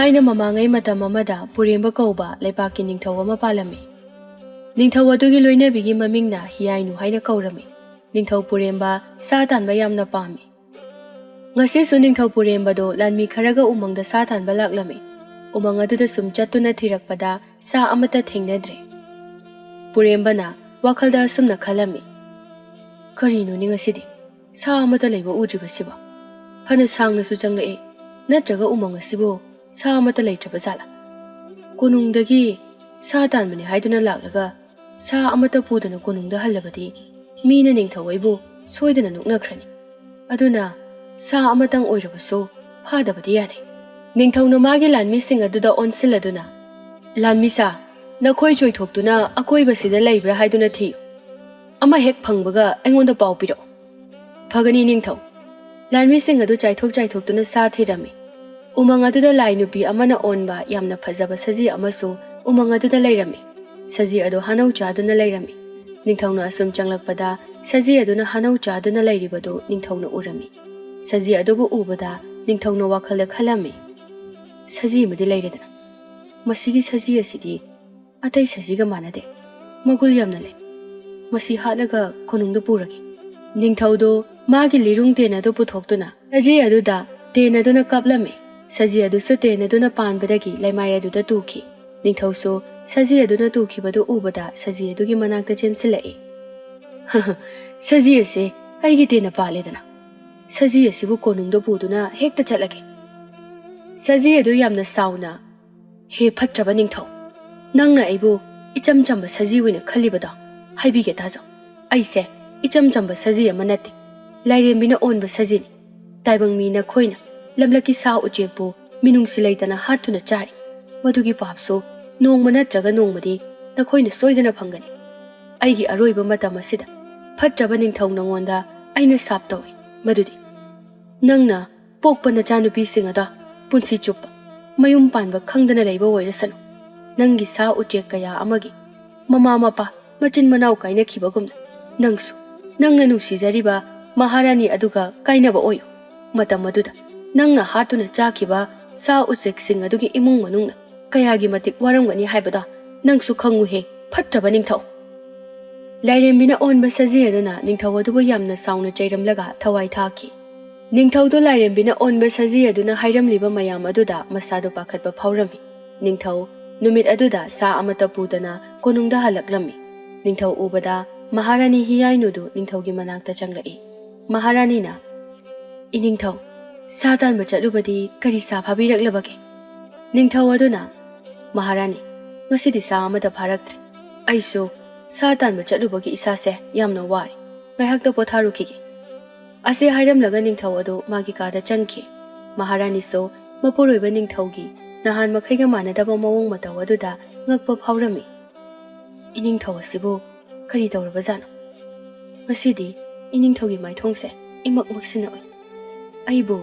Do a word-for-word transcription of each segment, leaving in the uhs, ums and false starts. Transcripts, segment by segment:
ꯊꯥꯏꯅ ꯃꯃꯥꯡꯉꯩ ꯃꯇꯝ ꯑꯃꯗ ꯄꯨꯔꯦꯝꯕ ꯀꯧꯕ ꯂꯩꯄꯥꯛꯀꯤ ꯅꯤꯡꯊꯧ ꯑꯃ ꯄꯥꯜꯂꯝꯃꯤ꯫ ꯅꯤꯡꯊꯧ ꯑꯗꯨꯒꯤ ꯂꯣꯏꯅꯕꯤꯒꯤ ꯃꯃꯤꯡꯅ ꯍꯤꯌꯥꯏꯅꯨ ꯍꯥꯏꯅ ꯀꯧꯔꯝꯃꯤ꯫ ꯅꯤꯡꯊꯧ ꯄꯨꯔꯦꯝꯕ ꯁꯥ ꯇꯥꯟꯕ ꯌꯥꯝꯅ ꯄꯥꯝꯃꯤ꯫ ꯉꯁꯤꯁꯨ ꯅꯤꯡꯊꯧ ꯄꯨꯔꯦꯝꯕꯗꯣ ꯂꯥꯟꯃꯤ ꯈꯔꯒ ꯎꯃꯪꯗ ꯁꯥ ꯇꯥꯟꯕ ꯂꯥꯛꯂꯝꯃꯤ꯫ ꯎꯃꯪ ꯑꯗꯨꯗ ꯁꯨꯝ ꯆꯠꯇꯨꯅ ꯊꯤꯔꯛꯄꯗ ꯁꯥ ꯑꯃꯠꯇ ꯊꯦꯡꯅꯗ꯭ꯔꯦ꯫ ꯄꯨꯔꯦꯝꯕꯅ ꯋꯥꯈꯜꯗ ꯑꯁꯨꯝꯅ ꯈꯜꯂꯝꯃꯤ, "ꯀꯔꯤꯅꯣꯅꯦ ꯉꯁꯤꯗꯤ ꯁꯥ ꯑꯃꯠꯇ ꯂꯩꯕ ꯎꯗ꯭ꯔꯤꯕꯁꯤꯕꯣ? ꯐꯅ ꯁꯥꯡꯅꯁꯨ ꯆꯪꯂꯛꯑꯦ, ꯅꯠꯇ꯭ꯔꯒ ꯎꯃꯪ ꯑꯁꯤꯕꯨ ꯁꯥ ꯑꯃꯠꯇ ꯂꯩꯇ꯭ꯔꯕ ꯖꯥꯠꯂꯥ? ꯀꯣꯅꯨꯡꯗꯒꯤ ꯁꯥ ꯇꯥꯟꯕꯅꯤ ꯍꯥꯏꯗꯨꯅ ꯂꯥꯛꯂꯒ ꯁꯥ ꯑꯃꯠꯇ ꯄꯨꯗꯅ ꯀꯣꯅꯨꯡꯗ ꯍꯜꯂꯕꯗꯤ ꯃꯤꯅ ꯅꯤꯡꯊꯧ ꯑꯩꯕꯨ ꯁꯣꯏꯗꯅ ꯅꯣꯛꯅꯈ꯭ꯔꯅꯤ꯫ ꯑꯗꯨꯅ ꯁꯥ ꯑꯃꯇꯪ ꯑꯣꯏꯔꯕꯁꯨ ꯐꯥꯗꯕꯗꯤ ꯌꯥꯗꯦ"꯫ ꯅꯤꯡꯊꯧꯅ ꯃꯥꯒꯤ ꯂꯥꯟꯃꯤꯁꯤꯡ ꯑꯗꯨꯗ ꯑꯣꯟꯁꯤꯜꯂꯗꯨꯅ, "ꯂꯥꯟꯃꯤꯁꯥ, ꯅꯈꯣꯏ ꯆꯣꯏꯊꯣꯛꯇꯨꯅ ꯑꯀꯣꯏꯕꯁꯤꯗ ꯂꯩꯕ꯭ꯔꯥ ꯍꯥꯏꯗꯨꯅ ꯊꯤꯌꯨ꯫ ꯑꯃ ꯍꯦꯛ ꯐꯪꯕꯒ ꯑꯩꯉꯣꯟꯗ ꯄꯥꯎ ꯄꯤꯔꯛꯎ"꯫ "ꯐꯒꯅꯤ ꯅꯤꯡꯊꯧ"꯫ ꯂꯥꯟꯃꯤꯁꯤꯡ ꯑꯗꯨ ꯆꯥꯏꯊꯣꯛ ꯆꯥꯏꯊꯣꯛꯇꯨꯅ ꯁꯥ ꯊꯤꯔꯝꯃꯤ꯫ ꯎꯃꯪ ꯑꯗꯨꯗ ꯂꯥꯏ ꯅꯨꯄꯤ ꯑꯃꯅ ꯑꯣꯟꯕ ꯌꯥꯝꯅ ꯐꯖꯕ ꯁꯖꯤ ꯑꯃꯁꯨ ꯎꯃꯪ ꯑꯗꯨꯗ ꯂꯩꯔꯝꯃꯤ꯫ ꯁꯖꯤ ꯑꯗꯨ ꯍꯥꯅꯧ ꯆꯥꯗꯨꯅ ꯂꯩꯔꯝꯃꯤ꯫ ꯅꯤꯡꯊꯧꯅ ꯑꯁꯨꯝ ꯆꯪꯂꯛꯄꯗ ꯁꯖꯤ ꯑꯗꯨꯅ ꯍꯥꯅꯧ ꯆꯥꯗꯨꯅ ꯂꯩꯔꯤꯕꯗꯨ ꯅꯤꯡꯊꯧꯅ ꯎꯔꯝꯃꯤ꯫ ꯁꯖꯤ ꯑꯗꯨꯕꯨ ꯎꯕꯗ ꯅꯤꯡꯊꯧꯅ ꯋꯥꯈꯜꯗ ꯈꯜꯂꯝꯃꯤ, "ꯁꯖꯤ ꯑꯃꯗꯤ ꯂꯩꯔꯦꯗꯅ꯫ ꯃꯁꯤꯒꯤ ꯁꯖꯤ ꯑꯁꯤꯗꯤ ꯑꯇꯩ ꯁꯖꯤꯒ ꯃꯥꯟꯅꯗꯦ꯫ ꯃꯒꯨꯜ ꯌꯥꯝꯅ ꯂꯩ꯫ ꯃꯁꯤ ꯍꯥꯠꯂꯒ ꯀꯣꯅꯨꯡꯗ ꯄꯨꯔꯒꯦ"꯫ ꯅꯤꯡꯊꯧꯗꯨ ꯃꯥꯒꯤ ꯂꯤꯔꯨꯡ ꯇꯦꯟ ꯑꯗꯨ ꯄꯨꯊꯣꯛꯇꯨꯅ ꯁꯖꯤ ꯑꯗꯨꯗ ꯇꯦꯟ ꯑꯗꯨꯅ ꯀꯥꯞꯂꯝꯃꯤ꯫ ꯁꯖꯤ ꯑꯗꯨꯁꯨ ꯇꯦꯟ ꯑꯗꯨꯅ ꯄꯥꯟꯕꯗꯒꯤ ꯂꯩꯃꯥꯏ ꯑꯗꯨꯗ ꯇꯨꯈꯤ꯫ ꯅꯤꯡꯊꯧꯁꯨ ꯁꯖꯤ ꯑꯗꯨꯅ ꯇꯨꯈꯤꯕꯗꯨ ꯎꯕꯗ ꯁꯖꯤ ꯑꯗꯨꯒꯤ ꯃꯅꯥꯛꯇ ꯆꯦꯟꯁꯤꯜꯂꯛꯏ꯫ "ꯁꯖꯤ ꯑꯁꯦ ꯑꯩꯒꯤ ꯇꯦꯟꯅ ꯄꯥꯜꯂꯦꯗꯅ꯫ ꯁꯖꯤ ꯑꯁꯤꯕꯨ ꯀꯣꯅꯨꯡꯗ ꯄꯨꯗꯨꯅ ꯍꯦꯛꯇ ꯆꯠꯂꯒꯦ"꯫ ꯁꯖꯤ ꯑꯗꯨ ꯌꯥꯝꯅ ꯁꯥꯎꯅ, "ꯍꯦ ꯐꯠꯇ꯭ꯔꯕ ꯅꯤꯡꯊꯧ, ꯅꯪꯅ ꯑꯩꯕꯨ ꯏꯆꯝ ꯆꯝꯕ ꯁꯖꯤ ꯑꯣꯏꯅ ꯈꯜꯂꯤꯕꯗꯣ? ꯍꯥꯏꯕꯤꯒꯦ ꯇꯥꯖꯧ꯫ ꯑꯩꯁꯦ ꯏꯆꯝ ꯆꯝꯕ ꯁꯖꯤ ꯑꯃ ꯅꯠꯇꯦ꯫ ꯂꯥꯏꯔꯦꯝꯕꯤꯅ ꯑꯣꯟꯕ ꯁꯖꯤꯅꯤ꯫ ꯇꯥꯏꯕꯪ ꯃꯤ ꯅꯈꯣꯏꯅ ꯂꯝꯂꯛꯀꯤ ꯁꯥ ꯎꯆꯦꯛꯄꯨ ꯃꯤꯅꯨꯡꯁꯤ ꯂꯩꯇꯅ ꯍꯥꯠꯇꯨꯅ ꯆꯥꯔꯤ꯫ ꯃꯗꯨꯒꯤ ꯄꯥꯞꯁꯨ ꯅꯣꯡꯃ ꯅꯠꯇ꯭ꯔꯒ ꯅꯣꯡꯃꯗꯤ ꯅꯈꯣꯏꯅ ꯁꯣꯏꯗꯅ ꯐꯪꯒꯅꯤ꯫ ꯑꯩꯒꯤ ꯑꯔꯣꯏꯕ ꯃꯇꯝ ꯑꯁꯤꯗ ꯐꯠꯇ꯭ꯔꯕ ꯅꯤꯡꯊꯧ ꯅꯉꯣꯟꯗ ꯑꯩꯅ ꯁꯥꯞ ꯇꯧꯏ꯫ ꯃꯗꯨꯗꯤ ꯅꯪꯅ ꯄꯣꯛꯄ ꯅꯆꯥꯅꯨꯄꯤꯁꯤꯡ ꯑꯗꯣ ꯄꯨꯟꯁꯤ ꯆꯨꯞꯄ ꯃꯌꯨꯝ ꯄꯥꯟꯕ ꯈꯪꯗꯅ ꯂꯩꯕ ꯑꯣꯏꯔꯁꯅꯨ꯫ ꯅꯪꯒꯤ ꯁꯥ ꯎꯆꯦꯛ ꯀꯌꯥ ꯑꯃꯒꯤ ꯃꯃꯥ ꯃꯄꯥ ꯃꯆꯤꯟ ꯃꯅꯥꯎ ꯀꯥꯏꯅꯈꯤꯕꯒꯨꯝꯅ ꯅꯪꯁꯨ ꯅꯪꯅ ꯅꯨꯡꯁꯤꯖꯔꯤꯕ ꯃꯍꯥꯔꯥꯅꯤ ꯑꯗꯨꯒ ꯀꯥꯏꯅꯕ ꯑꯣꯏꯌꯨ꯫ ꯃꯇꯝ ꯑꯗꯨꯗ ꯅꯪꯅ ꯍꯥꯠꯇꯨꯅ ꯆꯥꯈꯤꯕ ꯁꯥ ꯎꯆꯦꯛꯁꯤꯡ ꯑꯗꯨꯒꯤ ꯏꯃꯨꯡ ꯃꯅꯨꯡꯅ ꯀꯌꯥꯒꯤ ꯃꯇꯤꯛ ꯋꯥꯔꯝꯒꯅꯤ ꯍꯥꯏꯕꯗꯣ ꯅꯪꯁꯨ ꯈꯪꯉꯨꯍꯦ, ꯐꯠꯇ꯭ꯔꯕ ꯅꯤꯡꯊꯧ!" ꯂꯥꯏꯔꯦꯝꯕꯤꯅ ꯑꯣꯟꯕ ꯁꯖꯤ ꯑꯗꯨꯅ ꯅꯤꯡꯊꯧ ꯑꯗꯨꯕꯨ ꯌꯥꯝꯅ ꯁꯥꯎꯅ ꯆꯩꯔꯝꯂꯒ ꯊꯋꯥꯏ ꯊꯥꯈꯤ꯫ ꯅꯤꯡꯊꯧꯗꯨ ꯂꯥꯏꯔꯦꯝꯕꯤꯅ ꯑꯣꯟꯕ ꯁꯖꯤ ꯑꯗꯨꯅ ꯍꯥꯏꯔꯝꯂꯤꯕ ꯃꯌꯥꯝ ꯑꯗꯨꯗ ꯃꯁꯥꯗꯨ ꯄꯥꯈꯠꯄ ꯐꯥꯎꯔꯝꯃꯤ꯫ ꯅꯤꯡꯊꯧ ꯅꯨꯃꯤꯠ ꯑꯗꯨꯗ ꯁꯥ ꯑꯃꯠꯇ ꯄꯨꯗꯅ ꯀꯣꯅꯨꯡꯗ ꯍꯜꯂꯛꯂꯝꯃꯤ꯫ ꯅꯤꯡꯊꯧ ꯎꯕꯗ ꯃꯍꯥꯔꯥꯅꯤ ꯍꯤꯌꯥꯏꯅꯨꯗꯨ ꯅꯤꯡꯊꯧꯒꯤ ꯃꯅꯥꯛꯇ ꯆꯪꯂꯛꯏ꯫ ꯃꯍꯥꯔꯥꯅꯤꯅ, "ꯏꯅꯤꯡꯊꯧ, ꯁꯥ ꯇꯥꯟꯕ ꯆꯠꯂꯨꯕꯗꯤ ꯀꯔꯤ ꯁꯥ ꯐꯥꯕꯤꯔꯛꯂꯕꯒꯦ?" ꯅꯤꯡꯊꯧ ꯑꯗꯨꯅ, "ꯃꯍꯥꯔꯥꯅꯤ, ꯉꯁꯤꯗꯤ ꯁꯥ ꯑꯃꯠꯇ ꯐꯥꯔꯛꯇ꯭ꯔꯦ꯫ ꯑꯩꯁꯨ ꯁꯥ ꯇꯥꯟꯕ ꯆꯠꯂꯨꯕꯒꯤ ꯏꯁꯥꯁꯦ ꯌꯥꯝꯅ ꯋꯥꯔꯦ꯫ ꯉꯥꯏꯍꯥꯛꯇ ꯄꯣꯊꯥꯔꯨꯈꯤꯒꯦ꯫" ꯑꯁꯤ ꯍꯥꯏꯔꯝꯂꯒ ꯅꯤꯡꯊꯧ ꯑꯗꯨ ꯃꯥꯒꯤ ꯀꯥꯗ ꯆꯪꯈꯤ꯫ ꯃꯍꯥꯔꯥꯅꯤꯁꯨ ꯃꯄꯨꯔꯣꯏꯕ ꯅꯤꯡꯊꯧꯒꯤ ꯅꯍꯥꯟ ꯃꯈꯩꯒ ꯃꯥꯟꯅꯗꯕ ꯃꯑꯣꯡ ꯃꯇꯧ ꯑꯗꯨꯗ ꯉꯛꯄ ꯐꯥꯎꯔꯝꯃꯤ꯫ "ꯏꯅꯤꯡꯊꯧ ꯑꯁꯤꯕꯨ ꯀꯔꯤ ꯇꯧꯔꯕꯖꯥꯠꯅꯣ? ꯉꯁꯤꯗꯤ ꯏꯅꯤꯡꯊꯧꯒꯤ ꯃꯥꯏꯊꯣꯡꯁꯦ ꯏꯃꯛ ꯃꯛꯁꯤꯟꯅ ꯎꯏ꯫ ꯑꯩꯕꯨ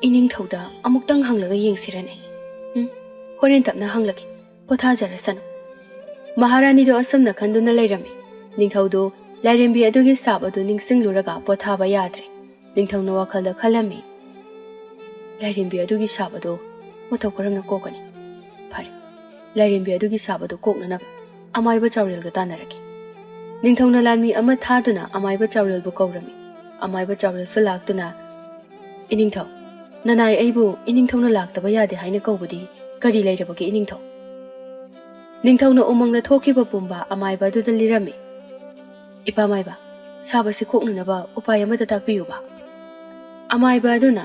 ꯏꯅꯤꯡꯊꯧꯗ ꯑꯃꯨꯛꯇꯪ ꯍꯪꯂꯒ ꯌꯦꯡꯁꯤꯔꯅꯦ꯫ ꯎꯝ, ꯍꯣꯔꯦꯟ ꯇꯞꯅ ꯍꯪꯂꯒꯦ꯫ ꯄꯣꯊꯥꯖꯔꯁꯅꯨ꯫" ꯃꯍꯥꯔꯥꯅꯤꯗꯨ ꯑꯁꯨꯝꯅ ꯈꯟꯗꯨꯅ ꯂꯩꯔꯝꯃꯤ꯫ ꯅꯤꯡꯊꯧꯗꯨ ꯂꯥꯏꯔꯦꯝꯕꯤ ꯑꯗꯨꯒꯤ ꯁꯥꯞ ꯑꯗꯨ ꯅꯤꯡꯁꯤꯡꯂꯨꯔꯒ ꯄꯣꯊꯥꯕ ꯌꯥꯗ꯭ꯔꯦ꯫ ꯅꯤꯡꯊꯧꯅ ꯋꯥꯈꯜꯗ ꯈꯜꯂꯝꯃꯤ, "ꯂꯥꯏꯔꯦꯝꯕꯤ ꯑꯗꯨꯒꯤ ꯁꯥꯞ ꯑꯗꯨ ꯃꯇꯧ ꯀꯔꯝꯅ ꯀꯣꯛꯀꯅꯤ? ꯐꯔꯦ, ꯂꯥꯏꯔꯦꯝꯕꯤ ꯑꯗꯨꯒꯤ ꯁꯥꯞ ꯑꯗꯨ ꯀꯣꯛꯅꯅꯕ ꯑꯃꯥꯏꯕ ꯆꯥꯎꯔꯦꯜꯒ ꯇꯥꯟꯅꯔꯒꯦ꯫" ꯅꯤꯡꯊꯧꯅ ꯂꯥꯟꯃꯤ ꯑꯃ ꯊꯥꯗꯨꯅ ꯑꯃꯥꯏꯕ ꯆꯥꯎꯔꯦꯜꯕꯨ ꯀꯧꯔꯝꯃꯤ꯫ ꯑꯃꯥꯏꯕ ꯆꯥꯎꯔꯦꯜꯁꯨ ꯂꯥꯛꯇꯨꯅ, "ꯏꯅꯤꯡꯊꯧ, ꯅꯅꯥꯏ ꯑꯩꯕꯨ ꯏꯅꯤꯡꯊꯧꯅ ꯂꯥꯛꯇꯕ ꯌꯥꯗꯦ ꯍꯥꯏꯅ ꯀꯧꯕꯗꯤ ꯀꯔꯤ ꯂꯩꯔꯕꯒꯦ ꯏꯅꯤꯡꯊꯧ?" ꯅꯤꯡꯊꯧꯅ ꯎꯃꯪꯗ ꯊꯣꯛꯈꯤꯕ ꯄꯨꯝꯕ ꯑꯃꯥꯏꯕ ꯑꯗꯨꯗ ꯂꯤꯔꯝꯃꯤ꯫ "ꯏꯄꯥ ꯃꯥꯏꯕ, ꯁꯥꯞ ꯑꯁꯤ ꯀꯣꯛꯅꯅꯕ ꯎꯄꯥꯏ ꯑꯃꯠꯇ ꯇꯥꯛꯄꯤꯌꯨꯕ꯫" ꯑꯃꯥꯏꯕ ꯑꯗꯨꯅ,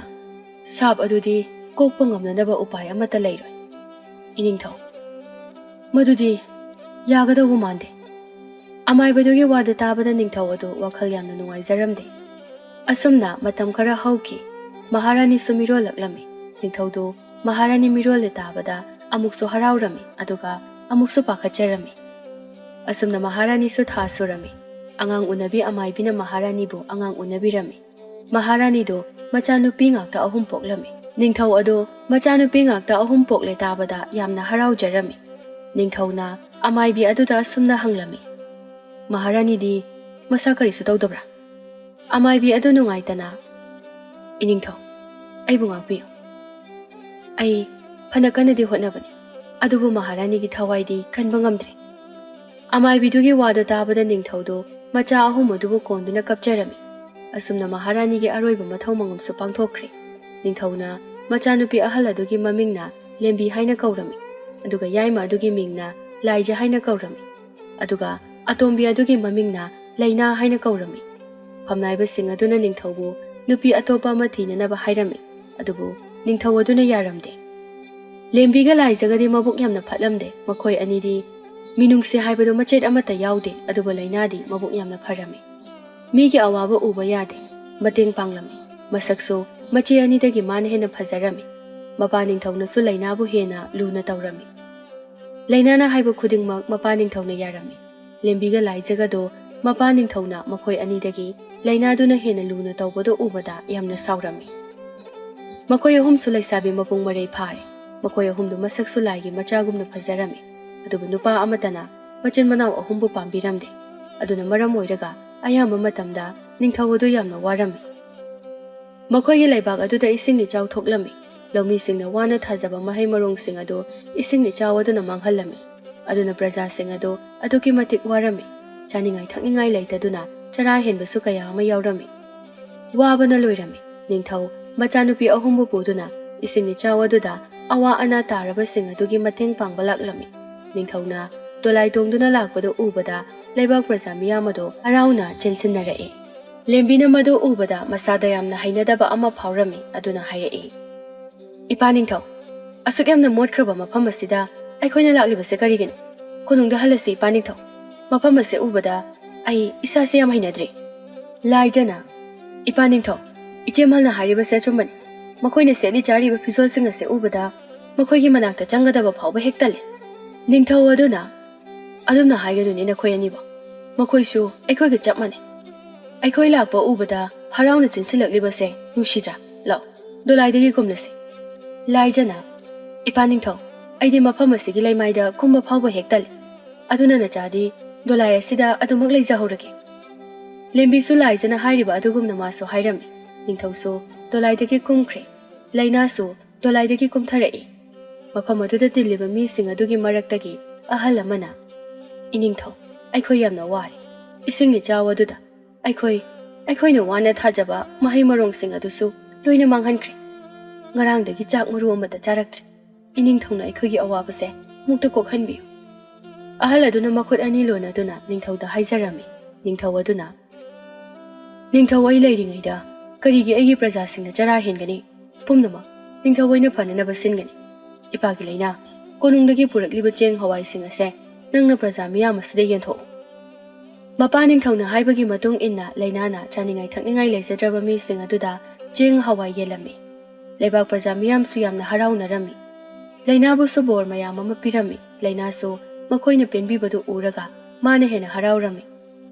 "ꯁꯥꯞ ꯑꯗꯨꯗꯤ ꯀꯣꯛꯄ ꯉꯝꯅꯅꯕ ꯎꯄꯥꯏ ꯑꯃꯠꯇ ꯂꯩꯔꯣꯏ, ꯏꯅꯤꯡꯊꯧ꯫ ꯃꯗꯨꯗꯤ ꯌꯥꯒꯗꯧꯕ ꯃꯥꯟꯗꯦ꯫" ꯑꯃꯥꯏꯕꯗꯨꯒꯤ ꯋꯥꯗꯨ ꯇꯥꯕꯗ ꯅꯤꯡꯊꯧ ꯑꯗꯨ ꯋꯥꯈꯜ ꯌꯥꯝꯅ ꯅꯨꯡꯉꯥꯏꯖꯔꯝꯗꯦ꯫ ꯑꯁꯨꯝꯅ ꯃꯇꯝ ꯈꯔ ꯍꯧꯈꯤ꯫ ꯃꯍꯥꯔꯥꯅꯤꯁꯨ ꯃꯤꯔꯣꯜꯂꯛꯂꯝꯃꯤ꯫ ꯅꯤꯡꯊꯧꯗꯨ ꯃꯍꯥꯔꯥꯅꯤ ꯃꯤꯔꯣꯜꯂꯦ ꯇꯥꯕꯗ ꯑꯃꯨꯛꯁꯨ ꯍꯔꯥꯎꯔꯝꯃꯤ, ꯑꯗꯨꯒ ꯑꯃꯨꯛꯁꯨ ꯄꯥꯈꯠꯆꯔꯝꯃꯤ꯫ ꯑꯁꯨꯝꯅ ꯃꯍꯥꯔꯥꯅꯤꯁꯨ ꯊꯥ ꯁꯨꯔꯝꯃꯤ꯫ ꯑꯉꯥꯡ ꯎꯅꯕꯤ ꯑꯃꯥꯏꯕꯤꯅ ꯃꯍꯥꯔꯥꯅꯤꯕꯨ ꯑꯉꯥꯡ ꯎꯅꯕꯤꯔꯝꯃꯤ꯫ ꯃꯍꯥꯔꯥꯅꯤꯗꯨ ꯃꯆꯥꯅꯨꯄꯤ ꯉꯥꯛꯇ ꯑꯍꯨꯝ ꯄꯣꯛꯂꯝꯃꯤ꯫ ꯅꯤꯡꯊꯧ ꯑꯗꯨ ꯃꯆꯥꯅꯨꯄꯤ ꯉꯥꯛꯇ ꯑꯍꯨꯝ ꯄꯣꯛꯂꯦ ꯇꯥꯕꯗ ꯌꯥꯝꯅ ꯍꯔꯥꯎꯖꯔꯝꯃꯤ꯫ ꯅꯤꯡꯊꯧꯅ ꯑꯃꯥꯏꯕꯤ ꯑꯗꯨꯗ ꯑꯁꯨꯝꯅ ꯍꯪꯂꯝꯃꯤ, "ꯃꯍꯥꯔꯥꯅꯤꯗꯤ ꯃꯁꯥ ꯀꯔꯤꯁꯨ ꯇꯧꯗꯕ꯭ꯔꯥ?" ꯑꯃꯥꯏꯕꯤ ꯑꯗꯨ ꯅꯨꯡꯉꯥꯏꯇꯅ, "ꯏꯅꯤꯡꯊꯧ, ꯑꯩꯕꯨ ꯉꯥꯛꯄꯤꯌꯨ꯫ ꯑꯩ ꯐꯅ ꯀꯟꯅꯗꯤ ꯍꯣꯠꯅꯕꯅꯤ, ꯑꯗꯨꯕꯨ ꯃꯍꯥꯔꯥꯅꯤꯒꯤ ꯊꯋꯥꯏꯗꯤ ꯀꯟꯕ ꯉꯝꯗ꯭ꯔꯦ꯫ ꯑꯃꯥꯏꯕꯤꯗꯨꯒꯤ ꯋꯥꯗꯨ ꯇꯥꯕꯗ ꯅꯤꯡꯊꯧꯗꯨ ꯃꯆꯥ ꯑꯍꯨꯝ ꯑꯗꯨꯕꯨ ꯀꯣꯟꯗꯨꯅ ꯀꯞꯆꯔꯝꯃꯤ꯫ ꯑꯁꯨꯝꯅ ꯃꯍꯥꯔꯥꯅꯤꯒꯤ ꯑꯔꯣꯏꯕ ꯃꯊꯧ ꯃꯉꯝꯁꯨ ꯄꯥꯡꯊꯣꯛꯈ꯭ꯔꯦ꯫ ꯅꯤꯡꯊꯧꯅ ꯃꯆꯥꯅꯨꯄꯤ ꯑꯍꯜ ꯑꯗꯨꯒꯤ ꯃꯃꯤꯡꯅ ꯂꯦꯝꯕꯤ ꯍꯥꯏꯅ ꯀꯧꯔꯝꯃꯤ, ꯑꯗꯨꯒ ꯌꯥꯏꯃ ꯑꯗꯨꯒꯤ ꯃꯤꯡꯅ ꯂꯥꯏꯖ ꯍꯥꯏꯅ ꯀꯧꯔꯝꯃꯤ, ꯑꯗꯨꯒ ꯑꯇꯣꯝꯕꯤ ꯑꯗꯨꯒꯤ ꯃꯃꯤꯡꯅ ꯂꯩꯅꯥ ꯍꯥꯏꯅ ꯀꯧꯔꯝꯃꯤ꯫ ꯐꯝꯅꯥꯏꯕꯁꯤꯡ ꯑꯗꯨꯅ ꯅꯤꯡꯊꯧꯕꯨ ꯅꯨꯄꯤ ꯑꯇꯣꯞꯄ ꯑꯃ ꯊꯤꯅꯅꯕ ꯍꯥꯏꯔꯝꯃꯤ, ꯑꯗꯨꯕꯨ ꯅꯤꯡꯊꯧ ꯑꯗꯨꯅ ꯌꯥꯔꯝꯗꯦ꯫ ꯂꯦꯝꯕꯤꯒ ꯂꯥꯏꯖꯒꯗꯤ ꯃꯕꯨꯛ ꯌꯥꯝꯅ ꯐꯠꯂꯝꯗꯦ꯫ ꯃꯈꯣꯏ ꯑꯅꯤꯗꯤ ꯃꯤꯅꯨꯡꯁꯤ ꯍꯥꯏꯕꯗꯨ ꯃꯆꯦꯠ ꯑꯃꯠꯇ ꯌꯥꯎꯗꯦ, ꯑꯗꯨꯕꯨ ꯂꯩꯅꯥꯗꯤ ꯃꯕꯨꯛ ꯌꯥꯝꯅ ꯐꯔꯝꯃꯤ꯫ ꯃꯤꯒꯤ ꯑꯋꯥꯕ ꯎꯕ ꯌꯥꯗꯦ, ꯃꯇꯦꯡ ꯄꯥꯡꯂꯝꯃꯤ꯫ ꯃꯁꯛꯁꯨ ꯃꯆꯦ ꯑꯅꯤꯗꯒꯤ ꯃꯥꯅ ꯍꯦꯟꯅ ꯐꯖꯔꯝꯃꯤ꯫ ꯃꯄꯥ ꯅꯤꯡꯊꯧꯅꯁꯨ ꯂꯩꯅꯥꯕꯨ ꯍꯦꯟꯅ ꯂꯨꯅ ꯇꯧꯔꯝꯃꯤ꯫ ꯂꯩꯅꯥꯅ ꯍꯥꯏꯕ ꯈꯨꯗꯤꯡꯃꯛ ꯃꯄꯥ ꯅꯤꯡꯊꯧꯅ ꯌꯥꯔꯝꯃꯤ꯫ ꯂꯦꯝꯕꯤꯒ ꯂꯥꯏꯖꯒꯗꯣ ꯃꯄꯥ ꯅꯤꯡꯊꯧꯅ ꯃꯈꯣꯏ ꯑꯅꯤꯗꯒꯤ ꯂꯩꯅꯥꯗꯨꯅ ꯍꯦꯟꯅ ꯂꯨꯅ ꯇꯧꯕꯗꯨ ꯎꯕꯗ ꯌꯥꯝꯅ ꯁꯥꯎꯔꯝꯃꯤ꯫ ꯃꯈꯣꯏ ꯑꯍꯨꯝꯁꯨ ꯂꯩꯁꯥꯕꯤ ꯃꯄꯨꯡ ꯃꯔꯩ ꯐꯥꯔꯦ꯫ ꯃꯈꯣꯏ ꯑꯍꯨꯝꯗꯨ ꯃꯁꯛꯁꯨ ꯂꯥꯏꯒꯤ ꯃꯆꯥꯒꯨꯝꯅ ꯐꯖꯔꯝꯃꯤ꯫ ꯑꯗꯨꯕꯨ ꯅꯨꯄꯥ ꯑꯃꯠꯇꯅ ꯃꯆꯤꯟ ꯃꯅꯥꯎ ꯑꯍꯨꯝꯕꯨ ꯄꯥꯝꯕꯤꯔꯝꯗꯦ꯫ ꯑꯗꯨꯅ ꯃꯔꯝ ꯑꯣꯏꯔꯒ ꯑꯌꯥꯝꯕ ꯃꯇꯝꯗ ꯅꯤꯡꯊꯧ ꯑꯗꯨ ꯌꯥꯝꯅ ꯋꯥꯔꯝꯃꯤ꯫ ꯃꯈꯣꯏꯒꯤ ꯂꯩꯕꯥꯛ ꯑꯗꯨꯗ ꯏꯁꯤꯡ ꯏꯆꯥꯎ ꯊꯣꯛꯂꯝꯃꯤ꯫ ꯂꯧꯃꯤꯁꯤꯡꯅ ꯋꯥꯅ ꯊꯥꯖꯕ ꯃꯍꯩ ꯃꯔꯣꯡꯁꯤꯡ ꯑꯗꯨ ꯏꯁꯤꯡ ꯏꯆꯥꯎ ꯑꯗꯨꯅ ꯃꯥꯡꯍꯜꯂꯝꯃꯤ꯫ ꯑꯗꯨꯅ ꯄ꯭ꯔꯖꯥꯁꯤꯡ ꯑꯗꯨ ꯑꯗꯨꯛꯀꯤ ꯃꯇꯤꯛ ꯋꯥꯔꯝꯃꯤ꯫ ꯆꯥꯅꯤꯡꯉꯥꯏ ꯊꯛꯅꯤꯡꯉꯥꯏ ꯂꯩꯇꯗꯨꯅ ꯆꯔꯥ ꯍꯦꯟꯕꯁꯨ ꯀꯌꯥ ꯑꯃ ꯌꯥꯎꯔꯝꯃꯤ꯫ ꯋꯥꯕꯅ ꯂꯣꯏꯔꯝꯃꯤ꯫ ꯅꯤꯡꯊꯧ ꯃꯆꯥꯅꯨꯄꯤ ꯑꯍꯨꯝꯕꯨ ꯄꯨꯗꯨꯅ ꯏꯁꯤꯡ ꯏꯆꯥꯎ ꯑꯗꯨꯗ ꯑꯋꯥ ꯑꯅꯥ ꯇꯥꯔꯕꯁꯤꯡ ꯑꯗꯨꯒꯤ ꯃꯇꯦꯡ ꯄꯥꯡꯕ ꯂꯥꯛꯂꯝꯃꯤ꯫ ꯅꯤꯡꯊꯧꯅ ꯗꯣꯂꯥꯏ ꯇꯣꯡꯗꯨꯅ ꯂꯥꯛꯄꯗꯨ ꯎꯕꯗ ꯂꯩꯕꯥꯛ ꯄ꯭ꯔꯖꯥ ꯃꯤꯌꯥꯝ ꯑꯗꯨ ꯍꯔꯥꯎꯅ ꯆꯦꯟꯁꯤꯟꯅꯔꯛꯏ꯫ ꯂꯦꯝꯕꯤꯅ ꯃꯗꯨ ꯎꯕꯗ ꯃꯁꯥꯗ ꯌꯥꯝꯅ ꯍꯩꯅꯗꯕ ꯑꯃ ꯐꯥꯎꯔꯝꯃꯤ꯫ ꯑꯗꯨꯅ ꯍꯥꯏꯔꯛꯏ, "ꯏꯄꯥ ꯅꯤꯡꯊꯧ, ꯑꯁꯨꯛ ꯌꯥꯝꯅ ꯃꯣꯠꯈ꯭ꯔꯕ ꯃꯐꯝ ꯑꯁꯤꯗ ꯑꯩꯈꯣꯏꯅ ꯂꯥꯛꯂꯤꯕꯁꯤ ꯀꯔꯤꯒꯤꯅꯣ? ꯀꯣꯅꯨꯡꯗ ꯍꯜꯂꯁꯤ, ꯏꯄꯥ ꯅꯤꯡꯊꯧ꯫ ꯃꯐꯝ ꯑꯁꯤ ꯎꯕꯗ ꯑꯩ ꯏꯁꯥꯁꯦ ꯌꯥꯝ ꯍꯩꯅꯗ꯭ꯔꯦ꯫" ꯂꯥꯏꯖꯅ, "ꯏꯄꯥ ꯅꯤꯡꯊꯧ, ꯏꯆꯦꯃꯜꯅ ꯍꯥꯏꯔꯤꯕꯁꯦ ꯑꯆꯨꯝꯕꯅꯤ꯫ ꯃꯈꯣꯏꯅ ꯁꯦꯠꯂꯤ ꯆꯥꯔꯤꯕ ꯐꯤꯖꯣꯜꯁꯤꯡ ꯑꯁꯤ ꯎꯕꯗ ꯃꯈꯣꯏꯒꯤ ꯃꯅꯥꯛꯇ ꯆꯪꯒꯗꯕ ꯐꯥꯎꯕ ꯍꯦꯛ ꯇꯜꯂꯤ꯫" ꯅꯤꯡꯊꯧ ꯑꯗꯨꯅ, "ꯑꯗꯨꯝꯅ ꯍꯥꯏꯒꯅꯨꯅꯦ ꯅꯈꯣꯏ ꯑꯅꯤꯕꯨ꯫ ꯃꯈꯣꯏꯁꯨ ꯑꯩꯈꯣꯏꯒ ꯆꯞ ꯃꯥꯟꯅꯩ꯫ ꯑꯩꯈꯣꯏ ꯂꯥꯛꯄ ꯎꯕꯗ ꯍꯔꯥꯎꯅ ꯆꯦꯟꯁꯤꯜꯂꯛꯂꯤꯕꯁꯦ ꯅꯨꯡꯁꯤꯗ꯭ꯔꯥ? ꯂꯥꯛꯑꯣ, ꯗꯣꯂꯥꯏꯗꯒꯤ ꯀꯨꯝꯂꯁꯤ꯫" ꯂꯥꯏꯖꯅ, "ꯏꯄꯥ ꯅꯤꯡꯊꯧ, ꯑꯩꯗꯤ ꯃꯐꯝ ꯑꯁꯤꯒꯤ ꯂꯩꯃꯥꯏꯗ ꯀꯨꯝꯕ ꯐꯥꯎꯕ ꯍꯦꯛ ꯇꯜꯂꯤ꯫ ꯑꯗꯨꯅ ꯅꯆꯥꯗꯤ ꯗꯣꯂꯥꯏ ꯑꯁꯤꯗ ꯑꯗꯨꯃꯛ ꯂꯩꯖꯍꯧꯔꯒꯦ꯫" ꯂꯦꯝꯕꯤꯁꯨ ꯂꯥꯏꯖꯅ ꯍꯥꯏꯔꯤꯕ ꯑꯗꯨꯒꯨꯝꯅ ꯃꯥꯁꯨ ꯍꯥꯏꯔꯝꯃꯤ꯫ ꯅꯤꯡꯊꯧꯁꯨ ꯗꯣꯂꯥꯏꯗꯒꯤ ꯀꯨꯝꯈ꯭ꯔꯦ꯫ ꯂꯩꯅꯥꯁꯨ ꯗꯣꯂꯥꯏꯗꯒꯤ ꯀꯨꯝꯊꯔꯛꯏ꯫ ꯃꯐꯝ ꯑꯗꯨꯗ ꯇꯤꯜꯂꯤꯕ ꯃꯤꯁꯤꯡ ꯑꯗꯨꯒꯤ ꯃꯔꯛꯇꯒꯤ ꯑꯍꯜ ꯑꯃꯅ, "ꯏꯅꯤꯡꯊꯧ, ꯑꯩꯈꯣꯏ ꯌꯥꯝꯅ ꯋꯥꯔꯦ꯫ ꯏꯁꯤꯡ ꯏꯆꯥꯎ ꯑꯗꯨꯗ ꯑꯩꯈꯣꯏ, ꯑꯩꯈꯣꯏꯅ ꯋꯥꯅ ꯊꯥꯖꯕ ꯃꯍꯩ ꯃꯔꯣꯡꯁꯤꯡ ꯑꯗꯨꯁꯨ ꯂꯣꯏꯅ ꯃꯥꯡꯍꯟꯈ꯭ꯔꯦ꯫ ꯉꯔꯥꯡꯗꯒꯤ ꯆꯥꯛ ꯃꯔꯨ ꯑꯃꯠꯇ ꯆꯥꯔꯛꯇ꯭ꯔꯦ꯫ ꯏꯅꯤꯡꯊꯧꯅ ꯑꯩꯈꯣꯏꯒꯤ ꯑꯋꯥꯕꯁꯦ ꯑꯃꯨꯛꯇ ꯀꯣꯛꯍꯟꯕꯤꯌꯨ꯫" ꯑꯍꯜ ꯑꯗꯨꯅ ꯃꯈꯨꯠ ꯑꯅꯤ ꯂꯣꯟꯅꯗꯨꯅ ꯅꯤꯡꯊꯧꯗ ꯍꯥꯏꯖꯔꯝꯃꯤ꯫ ꯅꯤꯡꯊꯧ ꯑꯗꯨꯅ, "ꯅꯤꯡꯊꯧ, ꯑꯩ ꯂꯩꯔꯤꯉꯩꯗ ꯀꯔꯤꯒꯤ ꯑꯩꯒꯤ ꯄ꯭ꯔꯖꯥꯁꯤꯡꯅ ꯆꯔꯥ ꯍꯦꯟꯒꯅꯤ? ꯄꯨꯝꯅꯃꯛ ꯅꯤꯡꯊꯧ ꯑꯩꯅ ꯐꯅꯅꯕ ꯁꯤꯟꯒꯅꯤ꯫ ꯏꯄꯥꯒꯤ ꯂꯩꯅꯥ ꯀꯣꯅꯨꯡꯗꯒꯤ ꯄꯨꯔꯛꯂꯤꯕ ꯆꯦꯡ ꯍꯋꯥꯏꯁꯤꯡ ꯑꯁꯦ ꯅꯪꯅ ꯄ꯭ꯔꯖꯥ ꯃꯤꯌꯥꯝ ꯑꯁꯤꯗ ꯌꯦꯟꯊꯣꯛꯎ꯫" ꯃꯄꯥ ꯅꯤꯡꯊꯧꯅ ꯍꯥꯏꯕꯒꯤ ꯃꯇꯨꯡ ꯏꯟꯅ ꯂꯩꯅꯥꯅ ꯆꯥꯅꯤꯡꯉꯥꯏ ꯊꯛꯅꯤꯡꯉꯥꯏ ꯂꯩꯖꯗ꯭ꯔꯕ ꯃꯤꯁꯤꯡ ꯑꯗꯨꯗ ꯆꯦꯡ ꯍꯋꯥꯏ ꯌꯦꯜꯂꯝꯃꯤ꯫ ꯂꯩꯕꯥꯛ ꯄ꯭ꯔꯖꯥ ꯃꯤꯌꯥꯝꯁꯨ ꯌꯥꯝꯅ ꯍꯔꯥꯎꯅꯔꯝꯃꯤ꯫ ꯂꯩꯅꯥꯕꯨꯁꯨ ꯕꯣꯔ ꯃꯌꯥꯝ ꯑꯃ ꯄꯤꯔꯝꯃꯤ꯫ ꯂꯩꯅꯥꯁꯨ ꯃꯈꯣꯏꯅ ꯄꯦꯟꯕꯤꯕꯗꯨ ꯎꯔꯒ ꯃꯥꯅ ꯍꯦꯟꯅ ꯍꯔꯥꯎꯔꯝꯃꯤ꯫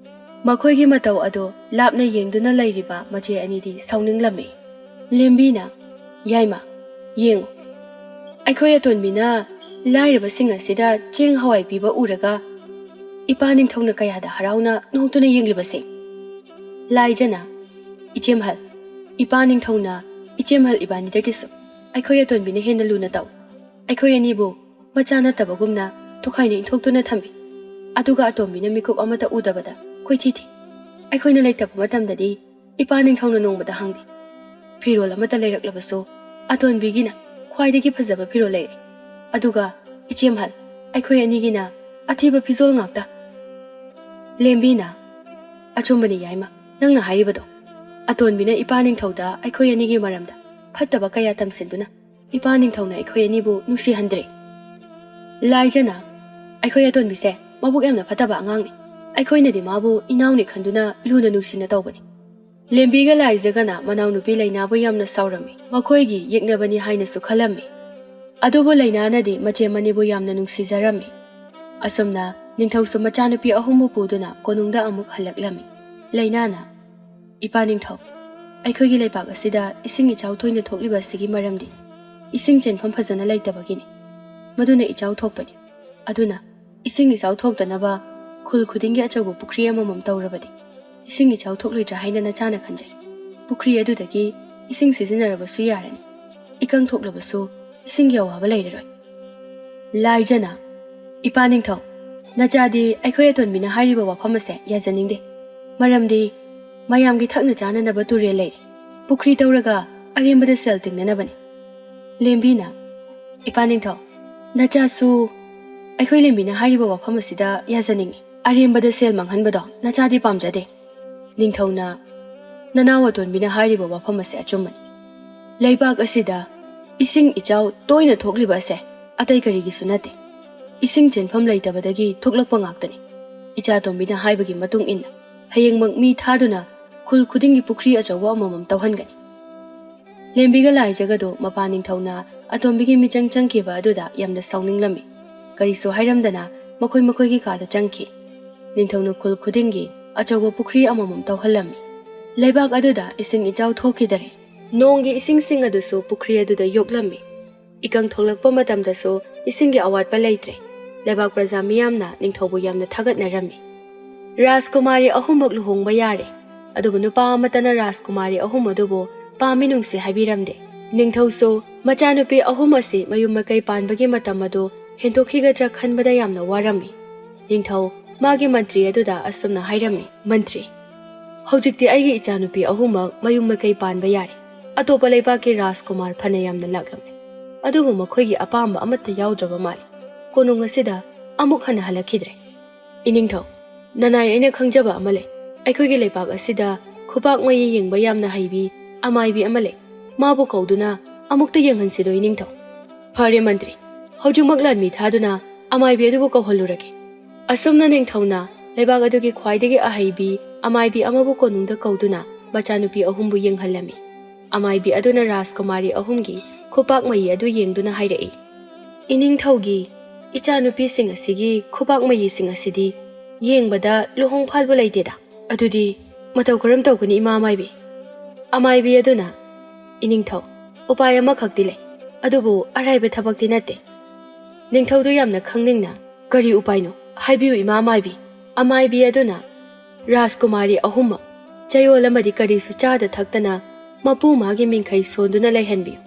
ꯃꯈꯣꯏꯒꯤ ꯃꯇꯧ ꯑꯗꯨ ꯂꯥꯞꯅ ꯌꯦꯡꯗꯨꯅ ꯂꯩꯔꯤꯕ ꯃꯆꯦ ꯑꯅꯤꯗꯤ ꯁꯥꯎꯅꯤꯡꯂꯝꯃꯤ꯫ ꯂꯦꯝꯕꯤꯅ, "ꯌꯥꯏꯃ, ꯌꯦꯡꯉꯨ, ꯑꯩꯈꯣꯏ ꯑꯇꯣꯟꯕꯤꯅ ꯂꯥꯏꯔꯕꯁꯤꯡ ꯑꯁꯤꯗ ꯆꯦꯡ ꯍꯋꯥꯏ ꯄꯤꯕ ꯎꯔꯒ ꯏꯄꯥ ꯅꯤꯡꯊꯧꯅ ꯀꯌꯥꯗ ꯍꯔꯥꯎꯅ ꯅꯣꯛꯇꯨꯅ ꯌꯦꯡꯂꯤꯕꯁꯦ꯫" ꯂꯥꯏꯖꯅ, "ꯏꯆꯦꯝꯍꯜ, ꯏꯄꯥ ꯅꯤꯡꯊꯧꯅ ꯏꯆꯦꯝꯍꯜ ꯏꯕꯥꯅꯤꯗꯒꯤꯁꯨ ꯑꯩꯈꯣꯏ ꯑꯇꯣꯟꯕꯤꯅ ꯍꯦꯟꯅ ꯂꯨꯅ ꯇꯧ꯫ ꯑꯩꯈꯣꯏ ꯑꯅꯤꯕꯨ ꯃꯆꯥ ꯅꯠꯇꯕꯒꯨꯝꯅ ꯇꯣꯈꯥꯏꯅ ꯏꯟꯊꯣꯛꯇꯨꯅ ꯊꯝꯕꯤ꯫ ꯑꯗꯨꯒ ꯑꯇꯣꯝꯕꯤꯅ ꯃꯤꯀꯨꯞ ꯑꯃꯠꯇ ꯎꯗꯕꯗ ꯀꯣꯏꯊꯤ ꯊꯤ꯫ ꯑꯩꯈꯣꯏꯅ ꯂꯩꯇꯕ ꯃꯇꯝꯗꯗꯤ ꯏꯄꯥ ꯅꯤꯡꯊꯧꯅ ꯅꯣꯡꯃꯗ ꯍꯪꯗꯦ꯫ ꯐꯤꯔꯣꯜ ꯑꯃꯠꯇ ꯂꯩꯔꯛꯂꯕꯁꯨ ꯑꯇꯣꯟꯕꯤꯒꯤꯅ ꯈ꯭ꯋꯥꯏꯗꯒꯤ ꯐꯖꯕ ꯐꯤꯔꯣꯜ ꯂꯩꯔꯦ꯫ ꯑꯗꯨꯒ ꯏꯆꯦꯝꯍꯜ, ꯑꯩꯈꯣꯏ ꯑꯅꯤꯒꯤꯅ ꯑꯊꯤꯕ ꯐꯤꯖꯣꯜ ꯉꯥꯛꯇ꯫" ꯂꯦꯝꯕꯤꯅ, "ꯑꯆꯨꯝꯕꯅꯤ ꯌꯥꯏꯃ, ꯅꯪꯅ ꯍꯥꯏꯔꯤꯕꯗꯣ꯫ ꯑꯇꯣꯟꯕꯤꯅ ꯏꯄꯥ ꯅꯤꯡꯊꯧꯗ ꯑꯩꯈꯣꯏ ꯑꯅꯤꯒꯤ ꯃꯔꯝꯗ ꯐꯠꯇꯕ ꯀꯌꯥ ꯇꯝꯁꯤꯟꯗꯨꯅ ꯏꯄꯥ ꯅꯤꯡꯊꯧꯅ ꯑꯩꯈꯣꯏ ꯑꯅꯤꯕꯨ ꯅꯨꯡꯁꯤꯍꯟꯗ꯭ꯔꯦ꯫" ꯂꯥꯏꯖꯅ, "ꯑꯩꯈꯣꯏ ꯑꯇꯣꯟꯕꯤꯁꯦ ꯃꯕꯨꯛ ꯌꯥꯝꯅ ꯐꯠꯇꯕ ꯑꯉꯥꯡꯅꯤ꯫ ꯑꯩꯈꯣꯏꯅꯗꯤ ꯃꯥꯕꯨ ꯏꯅꯥꯎꯅꯤ ꯈꯟꯗꯨꯅ ꯂꯨꯅ ꯅꯨꯡꯁꯤꯅ ꯇꯧꯕꯅꯤ꯫" ꯂꯦꯝꯕꯤꯒ ꯂꯥꯏꯖꯒꯅ ꯃꯅꯥꯎꯅꯨꯄꯤ ꯂꯩꯅꯥꯕꯨ ꯌꯥꯝꯅ ꯁꯥꯎꯔꯝꯃꯤ꯫ ꯃꯈꯣꯏꯒꯤ ꯌꯦꯛꯅꯕꯅꯤ ꯍꯥꯏꯅꯁꯨ ꯈꯜꯂꯝꯃꯤ꯫ ꯑꯗꯨꯕꯨ ꯂꯩꯅꯥꯅꯗꯤ ꯃꯆꯦ ꯃꯅꯤꯕꯨ ꯌꯥꯝꯅ ꯅꯨꯡꯁꯤꯖꯔꯝꯃꯤ꯫ ꯑꯁꯨꯝꯅ ꯅꯤꯡꯊꯧꯁꯨ ꯃꯆꯥꯅꯨꯄꯤ ꯑꯍꯨꯝꯕꯨ ꯄꯨꯗꯨꯅ ꯀꯣꯅꯨꯡꯗ ꯑꯃꯨꯛ ꯍꯜꯂꯛꯂꯝꯃꯤ꯫ ꯂꯩꯅꯥꯅ, "ꯏꯄꯥ ꯅꯤꯡꯊꯧ, ꯑꯩꯈꯣꯏꯒꯤ ꯂꯩꯕꯥꯛ ꯑꯁꯤꯗ ꯏꯁꯤꯡ ꯏꯆꯥꯎ ꯇꯣꯏꯅ ꯊꯣꯛꯂꯤꯕ ꯑꯁꯤꯒꯤ ꯃꯔꯝꯗꯤ ꯏꯁꯤꯡ ꯆꯦꯟꯐꯝ ꯐꯖꯅ ꯂꯩꯇꯕꯒꯤꯅꯤ꯫ ꯃꯗꯨꯅ ꯏꯆꯥꯎ ꯊꯣꯛꯄꯅꯤ꯫ ꯑꯗꯨꯅ ꯏꯁꯤꯡ ꯏꯆꯥꯎ ꯊꯣꯛꯇꯅꯕ ꯈꯨꯜ ꯈꯨꯗꯤꯡꯒꯤ ꯑꯆꯧꯕ ꯄꯨꯈ꯭ꯔꯤ ꯑꯃꯃꯝ ꯇꯧꯔꯕꯗꯤ ꯏꯁꯤꯡ ꯏꯆꯥꯎ ꯊꯣꯛꯂꯣꯏꯗ꯭ꯔꯥ ꯍꯥꯏꯅ ꯅꯆꯥꯅ ꯈꯟꯖꯩ꯫ ꯄꯨꯈ꯭ꯔꯤ ꯑꯗꯨꯗꯒꯤ ꯏꯁꯤꯡ ꯁꯤꯖꯤꯟꯅꯔꯕꯁꯨ ꯌꯥꯔꯅꯤ꯫" ꯏꯀꯪ ꯊꯣꯛꯂꯕꯁꯨ ꯏꯁꯤꯡꯒꯤ ꯑꯋꯥꯕ ꯂꯩꯔꯔꯣꯏ꯫ ꯂꯥꯏꯖꯅ, ꯏꯄꯥ ꯅꯤꯡꯊꯧ, ꯅꯆꯥꯗꯤ ꯑꯩꯈꯣꯏ ꯑꯇꯣꯟꯕꯤꯅ ꯍꯥꯏꯔꯤꯕ ꯋꯥꯐꯝ ꯑꯁꯦ ꯌꯥꯖꯅꯤꯡꯗꯦ꯫ ꯃꯔꯝꯗꯤ ꯃꯌꯥꯝꯒꯤ ꯊꯛꯅ ꯆꯥꯅꯅꯕ ꯇꯨꯔꯦꯜ ꯂꯩꯔꯦ꯫ ꯄꯨꯈ꯭ꯔꯤ ꯇꯧꯔꯒ ꯑꯔꯦꯝꯕꯗ ꯁꯦꯜ ꯇꯤꯡꯅꯅꯕꯅꯤ꯫ ꯂꯦꯝꯕꯤꯅ, ꯏꯄꯥ ꯅꯤꯡꯊꯧ, ꯅꯆꯥꯁꯨ ꯑꯩꯈꯣꯏ ꯂꯦꯝꯕꯤꯅ ꯍꯥꯏꯔꯤꯕ ꯋꯥꯐꯝ ꯑꯁꯤꯗ ꯌꯥꯖꯅꯤꯡꯉꯤ꯫ ꯑꯔꯦꯝꯕꯗ ꯁꯦꯜ ꯃꯥꯡꯍꯟꯕꯗꯣ ꯅꯆꯥꯗꯤ ꯄꯥꯝꯖꯗꯦ꯫ ꯅꯤꯡꯊꯧꯅ, ꯅꯅꯥꯎ ꯑꯇꯣꯟꯕꯤꯅ ꯍꯥꯏꯔꯤꯕ ꯋꯥꯐꯝ ꯑꯁꯤ ꯑꯆꯨꯝꯕꯅꯤ꯫ ꯂꯩꯕꯥꯛ ꯑꯁꯤꯗ ꯏꯁꯤꯡ ꯏꯆꯥꯎ ꯇꯣꯏꯅ ꯊꯣꯛꯂꯤꯕ ꯑꯁꯦ ꯑꯇꯩ ꯀꯔꯤꯒꯤꯁꯨ ꯅꯠꯇꯦ꯫ ꯏꯁꯤꯡ ꯆꯦꯟꯐꯝ ꯂꯩꯇꯕꯗꯒꯤ ꯊꯣꯛꯂꯛꯄ ꯉꯥꯛꯇꯅꯤ꯫ ꯏꯆꯥ ꯇꯣꯝꯕꯤꯅ ꯍꯥꯏꯕꯒꯤ ꯃꯇꯨꯡ ꯏꯟꯅ ꯍꯌꯦꯡꯃꯛ ꯃꯤ ꯊꯥꯗꯨꯅ ꯈꯨꯜ ꯈꯨꯗꯤꯡꯒꯤ ꯄꯨꯈ꯭ꯔꯤ ꯑꯆꯧꯕ ꯑꯃꯃꯝ ꯇꯧꯍꯟꯒꯅꯤ꯫ ꯂꯦꯝꯕꯤꯒ ꯂꯥꯏꯖꯒꯗꯣ ꯃꯄꯥ ꯅꯤꯡꯊꯧꯅ ꯑꯇꯣꯝꯕꯤꯒꯤ ꯃꯤꯆꯪ ꯆꯪꯈꯤꯕ ꯑꯗꯨꯗ ꯌꯥꯝꯅ ꯁꯥꯎꯅꯤꯡꯂꯝꯃꯤ꯫ ꯀꯔꯤꯁꯨ ꯍꯥꯏꯔꯝꯗꯅ ꯃꯈꯣꯏ ꯃꯈꯣꯏꯒꯤ ꯀꯥꯗ ꯆꯪꯈꯤ꯫ ꯅꯤꯡꯊꯧꯅ ꯈꯨꯜ ꯈꯨꯗꯤꯡꯒꯤ ꯑꯆꯧꯕ ꯄꯨꯈ꯭ꯔꯤ ꯑꯃꯃꯝ ꯇꯧꯍꯜꯂꯝꯃꯤ꯫ ꯂꯩꯕꯥꯛ ꯑꯗꯨꯗ ꯏꯁꯤꯡ ꯏꯆꯥꯎ ꯊꯣꯛꯈꯤꯗꯔꯦ꯫ ꯅꯣꯡꯒꯤ ꯏꯁꯤꯡꯁꯤꯡ ꯑꯗꯨꯁꯨ ꯄꯨꯈ꯭ꯔꯤ ꯑꯗꯨꯗ ꯌꯣꯛꯂꯝꯃꯤ꯫ ꯏꯀꯪ ꯊꯣꯛꯂꯛꯄ ꯃꯇꯝꯗꯁꯨ ꯏꯁꯤꯡꯒꯤ ꯑꯋꯥꯠꯄ ꯂꯩꯇ꯭ꯔꯦ꯫ ꯂꯩꯕꯥꯛ ꯄ꯭ꯔꯖꯥ ꯃꯤꯌꯥꯝꯅ ꯅꯤꯡꯊꯧꯕꯨ ꯌꯥꯝꯅ ꯊꯥꯒꯠꯅꯔꯝꯃꯤ꯫ ꯔꯥꯖꯀꯨꯃꯥꯔꯤ ꯑꯍꯨꯝꯃꯛ ꯂꯨꯍꯣꯡꯕ ꯌꯥꯔꯦ꯫ ꯑꯗꯨꯕꯨ ꯅꯨꯄꯥ ꯑꯃꯠꯇꯅ ꯔꯥꯖꯀꯨꯃꯥꯔꯤ ꯑꯍꯨꯝ ꯑꯗꯨꯕꯨ ꯄꯥꯝꯃꯤ ꯅꯨꯡꯁꯤ ꯍꯥꯏꯕꯤꯔꯝꯗꯦ꯫ ꯅꯤꯡꯊꯧꯁꯨ ꯃꯆꯥꯅꯨꯄꯤ ꯑꯍꯨꯝ ꯑꯁꯤ ꯃꯌꯨꯝ ꯃꯀꯩ ꯄꯥꯟꯕꯒꯤ ꯃꯇꯝ ꯑꯗꯨ ꯍꯦꯟꯗꯣꯛꯈꯤꯒꯗ꯭ꯔꯥ ꯈꯟꯕꯗ ꯌꯥꯝꯅ ꯋꯥꯔꯝꯃꯤ꯫ ꯅꯤꯡꯊꯧ ꯃꯥꯒꯤ ꯃꯟꯇ꯭ꯔꯤ ꯑꯗꯨꯗ ꯑꯁꯨꯝꯅ ꯍꯥꯏꯔꯝꯃꯤ, "ꯃꯟꯇ꯭ꯔꯤ, ꯍꯧꯖꯤꯛꯇꯤ ꯑꯩꯒꯤ ꯏꯆꯥꯅꯨꯄꯤ ꯑꯍꯨꯝꯃꯛ ꯃꯌꯨꯝ ꯃꯀꯩ ꯄꯥꯟꯕ ꯌꯥꯔꯦ꯫ ꯑꯇꯣꯞꯄ ꯂꯩꯕꯥꯛꯀꯤ ꯔꯥꯖꯀꯨꯃꯥꯔ ꯐꯅ ꯌꯥꯝꯅ ꯂꯥꯛꯂꯝꯃꯤ, ꯑꯗꯨꯕꯨ ꯃꯈꯣꯏꯒꯤ ꯑꯄꯥꯝꯕ ꯑꯃꯠꯇ ꯌꯥꯎꯗ꯭ꯔꯕ ꯃꯥꯜꯂꯤ꯫ ꯀꯣꯅꯨꯡ ꯑꯁꯤꯗ ꯑꯃꯨꯛ ꯍꯟꯅ ꯍꯜꯂꯛꯈꯤꯗ꯭ꯔꯦ꯫ ꯏꯅꯤꯡꯊꯧ, ꯅꯅꯥꯏ ꯑꯩꯅ ꯈꯪꯖꯕ ꯑꯃ ꯂꯩ꯫ ꯑꯩꯈꯣꯏꯒꯤ ꯂꯩꯕꯥꯛ ꯑꯁꯤꯗ ꯈꯨꯄꯥꯛ ꯃꯌꯤ ꯌꯦꯡꯕ ꯌꯥꯝꯅ ꯍꯩꯕꯤ ꯑꯃꯥꯏꯕꯤ ꯑꯃ ꯂꯩ꯫ ꯃꯥꯕꯨ ꯀꯧꯗꯨꯅ ꯑꯃꯨꯛꯇ ꯌꯦꯡꯍꯟꯁꯤꯗꯣ, ꯏꯅꯤꯡꯊꯧ?" "ꯐꯔꯦ ꯃꯟꯇ꯭ꯔꯤ, ꯍꯧꯖꯤꯛꯃꯛ ꯂꯥꯟꯃꯤ ꯊꯥꯗꯨꯅ ꯑꯃꯥꯏꯕꯤ ꯑꯗꯨꯕꯨ ꯀꯧꯍꯜꯂꯨꯔꯒꯦ꯫" ꯑꯁꯨꯝꯅ ꯅꯤꯡꯊꯧꯅ ꯂꯩꯕꯥꯛ ꯑꯗꯨꯒꯤ ꯈ꯭ꯋꯥꯏꯗꯒꯤ ꯑꯍꯩꯕꯤ ꯑꯃꯥꯏꯕꯤ ꯑꯃꯕꯨ ꯀꯣꯅꯨꯡꯗ ꯀꯧꯗꯨꯅ ꯃꯆꯥꯅꯨꯄꯤ ꯑꯍꯨꯝꯕꯨ ꯌꯦꯡꯍꯜꯂꯝꯃꯤ꯫ ꯑꯃꯥꯏꯕꯤ ꯑꯗꯨꯅ ꯔꯥꯖꯀꯨꯃꯥꯔꯤ ꯑꯍꯨꯝꯒꯤ ꯈꯨꯄꯥꯛ ꯃꯌꯤ ꯑꯗꯨ ꯌꯦꯡꯗꯨꯅ ꯍꯥꯏꯔꯛꯏ, "ꯏꯅꯤꯡꯊꯧꯒꯤ ꯏꯆꯥꯅꯨꯄꯤꯁꯤꯡ ꯑꯁꯤꯒꯤ ꯈꯨꯄꯥꯛ ꯃꯌꯤꯁꯤꯡ ꯑꯁꯤꯗꯤ ꯌꯦꯡꯕꯗ ꯂꯨꯍꯣꯡ ꯐꯥꯜꯕꯨ ꯂꯩꯇꯦꯗ꯫ ꯑꯗꯨꯗꯤ ꯃꯇꯧ ꯀꯔꯝ ꯇꯧꯒꯅꯤ, ꯏꯃꯥ ꯑꯃꯥꯏꯕꯤ?" ꯑꯃꯥꯏꯕꯤ ꯑꯗꯨꯅ, "ꯏꯅꯤꯡꯊꯧ, ꯎꯄꯥꯏ ꯑꯃꯈꯛꯇꯤ ꯂꯩ, ꯑꯗꯨꯕꯨ ꯑꯔꯥꯏꯕ ꯊꯕꯛꯇꯤ ꯅꯠꯇꯦ꯫" ꯅꯤꯡꯊꯧꯗꯨ ꯌꯥꯝꯅ ꯈꯪꯅꯤꯡꯅ, "ꯀꯔꯤ ꯎꯄꯥꯏꯅꯣ? ꯍꯥꯏꯕꯤꯌꯨ, ꯏꯃꯥ ꯑꯃꯥꯏꯕꯤ꯫" ꯑꯃꯥꯏꯕꯤ ꯑꯗꯨꯅ, "ꯔꯥꯖꯀꯨꯃꯥꯔꯤ ꯑꯍꯨꯝꯃꯛ ꯆꯌꯣꯜ ꯑꯃꯗꯤ ꯀꯔꯤꯁꯨ ꯆꯥꯗ ꯊꯛꯇꯅ ꯃꯄꯨ ꯃꯥꯒꯤ ꯃꯤꯡꯈꯩ ꯁꯣꯟꯗꯨꯅ ꯂꯩꯍꯟꯕꯤꯌꯨ꯫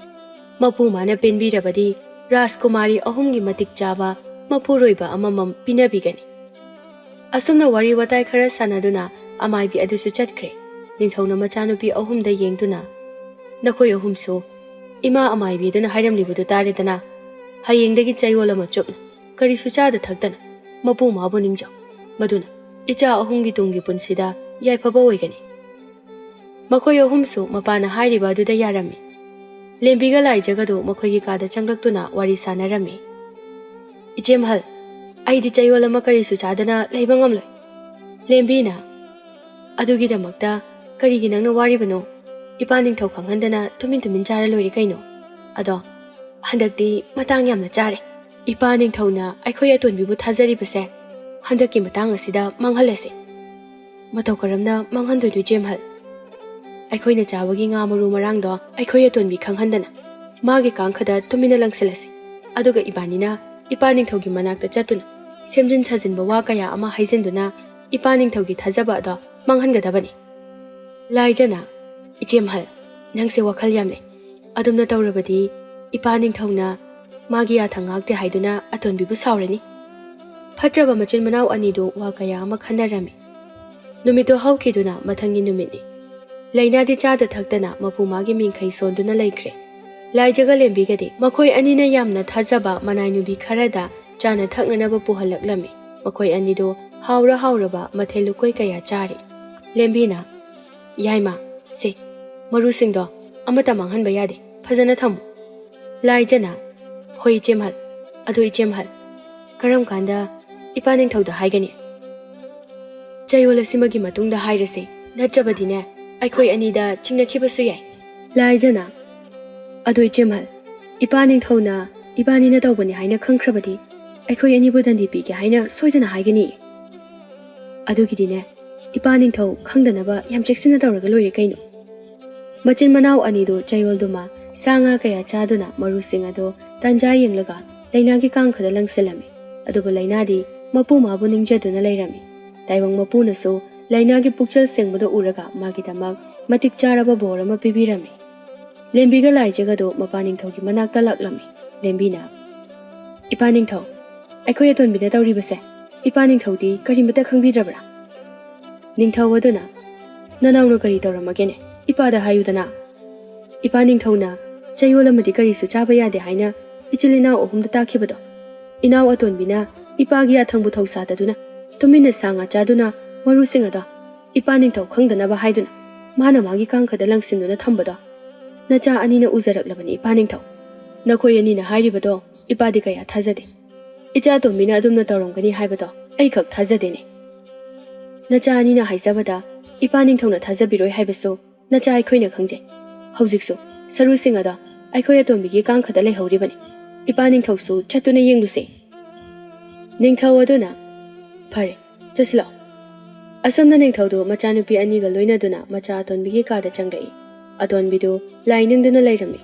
ꯃꯄꯨ ꯃꯥꯅ ꯄꯦꯟꯕꯤꯔꯕꯗꯤ ꯔꯥꯖꯀꯨꯃꯥꯔꯤ ꯑꯍꯨꯝꯒꯤ ꯃꯇꯤꯛ ꯆꯥꯕ ꯃꯄꯨꯔꯣꯏꯕ ꯑꯃꯃꯝ ꯄꯤꯅꯕꯤꯒꯅꯤ꯫ ꯑꯁꯨꯝꯅ ꯋꯥꯔꯤ ꯋꯥꯇꯥꯏ ꯈꯔ ꯁꯥꯟꯅꯗꯨꯅ ꯑꯃꯥꯏꯕꯤ ꯑꯗꯨꯁꯨ ꯆꯠꯈ꯭ꯔꯦ꯫ ꯅꯤꯡꯊꯧꯅ ꯃꯆꯥꯅꯨꯄꯤ ꯑꯍꯨꯝꯗ ꯌꯦꯡꯗꯨꯅ, "ꯅꯈꯣꯏ ꯑꯍꯨꯝꯁꯨ ꯏꯃꯥ ꯑꯃꯥꯏꯕꯤꯗꯨꯅ ꯍꯥꯏꯔꯝꯂꯤꯕꯗꯨ ꯇꯥꯔꯦꯗꯅ꯫ ꯍꯌꯦꯡꯗꯒꯤ ꯆꯌꯣꯜ ꯑꯃ ꯆꯨꯞꯅ ꯀꯔꯤꯁꯨ ꯆꯥꯗ ꯊꯛꯇꯅ ꯃꯄꯨ ꯃꯥꯕꯨ ꯅꯤꯡꯖꯧ꯫ ꯃꯗꯨꯅ ꯏꯆꯥ ꯑꯍꯨꯝꯒꯤ ꯇꯨꯡꯒꯤ ꯄꯨꯟꯁꯤꯗ ꯌꯥꯏꯐꯕ ꯑꯣꯏꯒꯅꯤ꯫" ꯃꯈꯣꯏ ꯑꯍꯨꯝꯁꯨ ꯃꯄꯥꯅ ꯍꯥꯏꯔꯤꯕ ꯑꯗꯨꯗ ꯌꯥꯔꯝꯃꯤ꯫ ꯂꯦꯝꯕꯤꯒ ꯂꯥꯏꯖꯒꯗꯨ ꯃꯈꯣꯏꯒꯤ ꯀꯥꯗ ꯆꯪꯂꯛꯇꯨꯅ ꯋꯥꯔꯤ ꯁꯥꯟꯅꯔꯝꯃꯤ꯫ "ꯏꯆꯦ ꯃꯍꯜ, ꯑꯩꯗꯤ ꯆꯌꯣꯜ ꯑꯃ ꯀꯔꯤꯁꯨ ꯆꯥꯗꯅ ꯂꯩꯕ ꯉꯝꯂꯣꯏ꯫" ꯂꯦꯝꯕꯤꯅ, "ꯑꯗꯨꯒꯤꯗꯃꯛꯇ ꯀꯔꯤꯒꯤ ꯅꯪꯅ ꯋꯥꯔꯤꯕꯅꯣ? ꯏꯄꯥ ꯅꯤꯡꯊꯧ ꯈꯪꯍꯟꯗꯅ ꯇꯨꯃꯤꯟ ꯇꯨꯃꯤꯟ ꯆꯥꯔ ꯂꯣꯏꯔꯦ ꯀꯩꯅꯣ꯫ ꯑꯗꯣ ꯍꯟꯗꯛꯇꯤ ꯃꯇꯥꯡ ꯌꯥꯝꯅ ꯆꯥꯔꯦ꯫ ꯏꯄꯥ ꯅꯤꯡꯊꯧꯅ ꯑꯩꯈꯣꯏ ꯑꯇꯣꯟꯕꯤꯕꯨ ꯊꯥꯖꯔꯤꯕꯁꯦ ꯍꯟꯗꯛꯀꯤ ꯃꯇꯥꯡ ꯑꯁꯤꯗ ꯃꯥꯡꯍꯜꯂꯁꯤ꯫" "ꯃꯇꯧ ꯀꯔꯝꯅ ꯃꯥꯡꯍꯟꯗꯣꯏꯅꯣ, ꯏꯆꯦ ꯃꯍꯜ? ꯑꯩꯈꯣꯏꯅ ꯆꯥꯕꯒꯤ ꯉꯥ ꯃꯔꯨ ꯃꯔꯥꯡꯗꯣ ꯑꯩꯈꯣꯏ ꯑꯇꯣꯟꯕꯤ ꯈꯪꯍꯟꯗꯅ ꯃꯥꯒꯤ ꯀꯥꯡꯈꯗ ꯇꯨꯃꯤꯟꯅ ꯂꯪꯁꯤꯜꯂꯁꯤ꯫ ꯑꯗꯨꯒ ꯏꯕꯥꯅꯤꯅ ꯏꯄꯥ ꯅꯤꯡꯊꯧꯒꯤ ꯃꯅꯥꯛꯇ ꯆꯠꯇꯨꯅ ꯁꯦꯝꯖꯤꯟ ꯁꯥꯖꯤꯟꯕ ꯋꯥ ꯀꯌꯥ ꯑꯃ ꯍꯥꯏꯖꯤꯟꯗꯨꯅ ꯏꯄꯥ ꯅꯤꯡꯊꯧꯒꯤ ꯊꯥꯖꯕ ꯑꯗꯣ ꯃꯥꯡꯍꯟꯒꯗꯕꯅꯤ꯫" ꯂꯥꯏꯖꯅ, "ꯏꯆꯦ ꯃꯍꯜ, ꯅꯪꯁꯦ ꯋꯥꯈꯜ ꯌꯥꯝ ꯂꯩ꯫ ꯑꯗꯨꯝꯅ ꯇꯧꯔꯕꯗꯤ ꯏꯄꯥ ꯅꯤꯡꯊꯧꯅ ꯃꯥꯒꯤ ꯌꯥꯊꯪ ꯉꯥꯛꯇꯦ ꯍꯥꯏꯗꯨꯅ ꯑꯇꯣꯟꯕꯤꯕꯨ ꯁꯥꯎꯔꯅꯤ꯫" ꯐꯠꯇ꯭ꯔꯕ ꯃꯆꯤꯟ ꯃꯅꯥꯎ ꯑꯅꯤꯗꯨ ꯋꯥ ꯀꯌꯥ ꯑꯃ ꯈꯟꯅꯔꯝꯃꯤ꯫ ꯅꯨꯃꯤꯠꯇꯨ ꯍꯧꯈꯤꯗꯨꯅ ꯃꯊꯪꯒꯤ ꯅꯨꯃꯤꯠꯅꯤ꯫ ꯂꯩꯅꯥꯗꯤ ꯆꯥꯗ ꯊꯛꯇꯅ ꯃꯄꯨ ꯃꯥꯒꯤ ꯃꯤꯡꯈꯩ ꯁꯣꯟꯗꯨꯅ ꯂꯩꯈ꯭ꯔꯦ꯫ ꯂꯥꯏꯖꯒ ꯂꯦꯝꯕꯤꯒꯗꯤ ꯃꯈꯣꯏ ꯑꯅꯤꯅ ꯌꯥꯝꯅ ꯊꯥꯖꯕ ꯃꯅꯥꯏ ꯅꯨꯕꯤ ꯈꯔꯗ ꯆꯥꯅ ꯊꯛꯅꯅꯕ ꯄꯨꯍꯜꯂꯛꯂꯝꯃꯤ꯫ ꯃꯈꯣꯏ ꯑꯅꯤꯗꯨ ꯍꯥꯎꯔ ꯍꯥꯎꯔꯕ ꯃꯊꯦꯜ ꯂꯨꯀꯣꯏ ꯀꯌꯥ ꯆꯥꯔꯤ꯫ ꯂꯦꯝꯕꯤꯅ, "ꯌꯥꯏꯃ, ꯁꯦ, ꯃꯔꯨꯁꯤꯡꯗꯣ ꯑꯃꯠꯇ ꯃꯥꯡꯍꯟꯕ ꯌꯥꯗꯦ, ꯐꯖꯅ ꯊꯝꯃꯨ꯫" ꯂꯥꯏꯖꯅ, "ꯍꯣꯏ ꯏꯆꯦ ꯃꯍꯜ꯫ ꯑꯗꯨ ꯏꯆꯦ ꯃꯍꯜ, ꯀꯔꯝ ꯀꯥꯟꯗ ꯏꯄꯥ ꯅꯤꯡꯊꯧꯗ ꯍꯥꯏꯒꯅꯤ?" "ꯆꯌꯣꯜ ꯑꯁꯤꯃꯒꯤ ꯃꯇꯨꯡꯗ ꯍꯥꯏꯔꯁꯤ, ꯅꯠꯇ꯭ꯔꯕꯗꯤꯅꯦ ꯑꯩꯈꯣꯏ ꯑꯅꯤꯗ ꯆꯤꯡꯅꯈꯤꯕꯁꯨ ꯌꯥꯏ꯫" ꯂꯥꯏꯖꯅ, "ꯑꯗꯨ ꯏꯆꯦ ꯃꯍꯜ, ꯏꯄꯥ ꯅꯤꯡꯊꯧꯅ ꯏꯕꯥꯅꯤꯅ ꯇꯧꯕꯅꯤ ꯍꯥꯏꯅ ꯈꯪꯈ꯭ꯔꯕꯗꯤ ꯑꯩꯈꯣꯏ ꯑꯅꯤꯕꯨ ꯗꯟꯗꯤ ꯄꯤꯒꯦ ꯍꯥꯏꯅ ꯁꯣꯏꯗꯅ ꯍꯥꯏꯒꯅꯤ꯫ ꯑꯗꯨꯒꯤꯗꯤꯅꯦ ꯏꯄꯥ ꯅꯤꯡꯊꯧ ꯈꯪꯗꯅꯕ ꯌꯥꯝ ꯆꯦꯛꯁꯤꯟꯅ ꯇꯧꯔꯒ ꯂꯣꯏꯔꯦ ꯀꯩꯅꯣ꯫" ꯃꯆꯤꯟ ꯃꯅꯥꯎ ꯑꯅꯤꯗꯨ ꯆꯌꯣꯜꯗꯨꯃ ꯁꯥ ꯉꯥ ꯀꯌꯥ ꯆꯥꯗꯨꯅ ꯃꯔꯨꯁꯤꯡ ꯑꯗꯨ ꯇꯥꯟꯖꯥ ꯌꯦꯡꯂꯒ ꯂꯩꯅꯥꯒꯤ ꯀꯥꯡꯈꯗ ꯂꯪꯁꯤꯜꯂꯝꯃꯤ꯫ ꯑꯗꯨꯕꯨ ꯂꯩꯅꯥꯗꯤ ꯃꯄꯨ ꯃꯥꯕꯨ ꯅꯤꯡꯖꯗꯨꯅ ꯂꯩꯔꯝꯃꯤ꯫ ꯇꯥꯏꯕꯪ ꯃꯄꯨꯅꯁꯨ ꯂꯩꯅꯥꯒꯤ ꯄꯨꯛꯆꯦꯜ ꯁꯦꯡꯕꯗꯨ ꯎꯔꯒ ꯃꯥꯒꯤꯗꯃꯛ ꯃꯇꯤꯛ ꯆꯥꯔꯕ ꯕꯣꯔ ꯑꯃ ꯄꯤꯕꯤꯔꯝꯃꯤ꯫ ꯂꯦꯝꯕꯤꯒ ꯂꯥꯏꯖꯒꯗꯣ ꯃꯄꯥ ꯅꯤꯡꯊꯧꯒꯤ ꯃꯅꯥꯛꯇ ꯂꯥꯛꯂꯝꯃꯤ꯫ ꯂꯦꯝꯕꯤꯅ, "ꯏꯄꯥ ꯅꯤꯡꯊꯧ, ꯑꯩꯈꯣꯏ ꯑꯇꯣꯟꯕꯤꯅ ꯇꯧꯔꯤꯕꯁꯦ ꯏꯄꯥ ꯅꯤꯡꯊꯧꯗꯤ ꯀꯔꯤꯃꯇ ꯈꯪꯕꯤꯗ꯭ꯔꯕ꯭ꯔꯥ?" ꯅꯤꯡꯊꯧ ꯑꯗꯨꯅ, "ꯅꯅꯥꯎꯅ ꯀꯔꯤ ꯇꯧꯔꯝꯃꯒꯦꯅꯦ? ꯏꯄꯥꯗ ꯍꯥꯏꯌꯨꯗꯅ꯫ ꯏꯄꯥ ꯅꯤꯡꯊꯧꯅ ꯆꯌꯣꯜ ꯑꯃꯗꯤ ꯀꯔꯤꯁꯨ ꯆꯥꯕ ꯌꯥꯗꯦ ꯍꯥꯏꯅ ꯏꯆꯤꯜ ꯏꯅꯥꯎ ꯑꯍꯨꯝꯗ ꯇꯥꯛꯈꯤꯕꯗꯣ, ꯏꯅꯥꯎ ꯑꯇꯣꯟꯕꯤꯅ ꯏꯄꯥꯒꯤ ꯑꯊꯪꯕ ꯊꯧ ꯁꯥꯗꯗꯨꯅ ꯇꯨꯃꯤꯟꯅ ꯁꯥ ꯉꯥ ꯆꯥꯗꯨꯅ ꯃꯔꯨꯁꯤꯡ ꯑꯗꯣ ꯏꯄꯥ ꯅꯤꯡꯊꯧ ꯈꯪꯗꯅꯕ ꯍꯥꯏꯗꯨꯅ ꯃꯥꯅ ꯃꯥꯒꯤ ꯀꯥꯡꯈꯗ ꯂꯪꯁꯤꯟꯗꯨꯅ ꯊꯝꯕꯗꯣ ꯅꯆꯥ ꯑꯅꯤꯅ ꯎꯖꯔꯛꯂꯕꯅꯤ, ꯏꯄꯥ ꯅꯤꯡꯊꯧ꯫ ꯅꯈꯣꯏ ꯑꯅꯤꯅ ꯍꯥꯏꯔꯤꯕꯗꯣ ꯏꯄꯥꯗꯤ ꯀꯌꯥ ꯊꯥꯖꯗꯦ꯫ ꯏꯆꯥ ꯇꯣꯝꯕꯤꯅ ꯑꯗꯨꯝꯅ ꯇꯧꯔꯝꯒꯅꯤ ꯍꯥꯏꯕꯗꯣ ꯑꯩꯈꯛ ꯊꯥꯖꯗꯦꯅꯦ꯫ ꯅꯆꯥ ꯑꯅꯤꯅ ꯍꯥꯏꯖꯕꯗ ꯏꯄꯥ ꯅꯤꯡꯊꯧꯅ ꯊꯥꯖꯕꯤꯔꯣꯏ ꯍꯥꯏꯕꯁꯨ ꯅꯆꯥ ꯑꯩꯈꯣꯏꯅ ꯈꯪꯖꯩ꯫ ꯍꯧꯖꯤꯛꯁꯨ ꯁꯔꯨꯁꯤꯡ ꯑꯗꯣ ꯑꯩꯈꯣꯏ ꯑꯇꯣꯝꯕꯤꯒꯤ ꯀꯥꯡꯈꯗ ꯂꯩꯍꯧꯔꯤꯕꯅꯤ꯫ ꯏꯄꯥ ꯅꯤꯡꯊꯧꯁꯨ ꯆꯠꯇꯨꯅ ꯌꯦꯡꯂꯨꯁꯦ꯫" ꯅꯤꯡꯊꯧ ꯑꯗꯨꯅ, "ꯐꯔꯦ, ꯆꯠꯁꯤꯜꯂꯛꯑꯣ꯫" ꯑꯁꯨꯝꯅ ꯅꯤꯡꯊꯧꯗꯨ ꯃꯆꯥꯅꯨꯄꯤ ꯑꯅꯤꯒ ꯂꯣꯏꯅꯗꯨꯅ ꯃꯆꯥ ꯑꯇꯣꯟꯕꯤꯒꯤ ꯀꯥꯗ ꯆꯪꯂꯛꯏ꯫ ꯑꯇꯣꯟꯕꯤꯗꯨ ꯂꯥꯏ ꯅꯤꯡꯗꯨꯅ ꯂꯩꯔꯝꯃꯤ꯫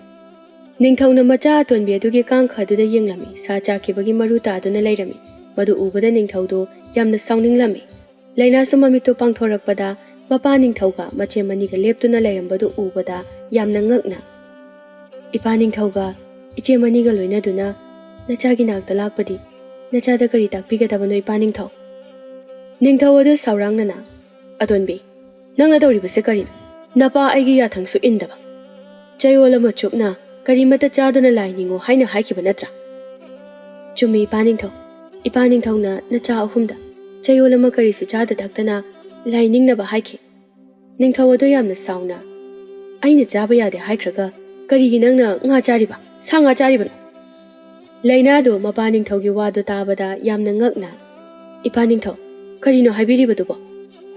ꯅꯤꯡꯊꯧꯅ ꯃꯆꯥ ꯑꯇꯣꯟꯕꯤ ꯑꯗꯨꯒꯤ ꯀꯥꯡꯈ ꯑꯗꯨꯗ ꯌꯦꯡꯂꯝꯃꯤ꯫ ꯁꯥ ꯆꯥꯈꯤꯕꯒꯤ ꯃꯔꯨ ꯇꯥꯗꯨꯅ ꯂꯩꯔꯝꯃꯤ꯫ ꯃꯗꯨ ꯎꯕꯗ ꯅꯤꯡꯊꯧꯗꯨ ꯌꯥꯝꯅ ꯁꯥꯎꯅꯤꯡꯂꯝꯃꯤ꯫ ꯂꯩꯅꯥꯁꯨ ꯃꯃꯤꯠꯇꯨ ꯄꯥꯡꯊꯣꯔꯛꯄꯗ ꯃꯄꯥ ꯅꯤꯡꯊꯧꯒ ꯃꯆꯦ ꯃꯅꯤꯒ ꯂꯦꯞꯇꯨꯅ ꯂꯩꯔꯝꯕꯗꯨ ꯎꯕꯗ ꯌꯥꯝꯅ ꯉꯛꯅ, "ꯏꯄꯥ ꯅꯤꯡꯊꯧꯒ ꯏꯆꯦ ꯃꯅꯤꯒ ꯂꯣꯏꯅꯗꯨꯅ ꯅꯆꯥꯒꯤ ꯅꯥꯛꯇ ꯂꯥꯛꯄꯗꯤ ꯅꯆꯥꯗ ꯀꯔꯤ ꯇꯥꯛꯄꯤꯒꯗꯕꯅꯣ, ꯏꯄꯥ ꯅꯤꯡꯊꯧ?" ꯅꯤꯡꯊꯧ ꯑꯗꯨ ꯁꯥꯎꯔꯥꯡꯅꯅ, "ꯑꯇꯣꯟꯕꯤ, ꯅꯪꯅ ꯇꯧꯔꯤꯕꯁꯦ ꯀꯔꯤꯅꯣ? ꯅꯄꯥ ꯑꯩꯒꯤ ꯌꯥꯊꯪꯁꯨ ꯏꯟꯗꯕ꯫ ꯆꯌꯣꯜ ꯑꯃ ꯆꯨꯞꯅ ꯀꯔꯤꯃꯠꯇ ꯆꯥꯗꯅ ꯂꯥꯏ ꯅꯤꯡꯉꯨ ꯍꯥꯏꯅ ꯍꯥꯏꯈꯤꯕ ꯅꯠꯇ꯭ꯔꯥ?" "ꯆꯨꯝꯃꯤ, ꯏꯄꯥ ꯅꯤꯡꯊꯧ꯫ ꯏꯄꯥ ꯅꯤꯡꯊꯧꯅ ꯅꯆꯥ ꯑꯍꯨꯝꯗ ꯆꯌꯣꯜ ꯑꯃ ꯀꯔꯤꯁꯨ ꯆꯥꯗ ꯊꯛꯇꯅ ꯂꯥꯏ ꯅꯤꯡꯅꯕ ꯍꯥꯏꯈꯤ꯫" ꯅꯤꯡꯊꯧ ꯑꯗꯨ ꯌꯥꯝꯅ ꯁꯥꯎꯅ, "ꯑꯩꯅ ꯆꯥꯕ ꯌꯥꯗꯦ ꯍꯥꯏꯈ꯭ꯔꯒ ꯀꯔꯤꯒꯤ ꯅꯪꯅ ꯉꯥ ꯆꯥꯔꯤꯕ, ꯁꯥ ꯉꯥ ꯆꯥꯔꯤꯕꯅꯣ?" ꯂꯩꯅꯥꯗꯨ ꯃꯄꯥ ꯅꯤꯡꯊꯧꯒꯤ ꯋꯥꯗꯨ ꯇꯥꯕꯗ ꯌꯥꯝꯅ ꯉꯛꯅ, "ꯏꯄꯥ ꯅꯤꯡꯊꯧ, ꯀꯔꯤꯅꯣ ꯍꯥꯏꯕꯤꯔꯤꯕꯗꯨꯕꯣ?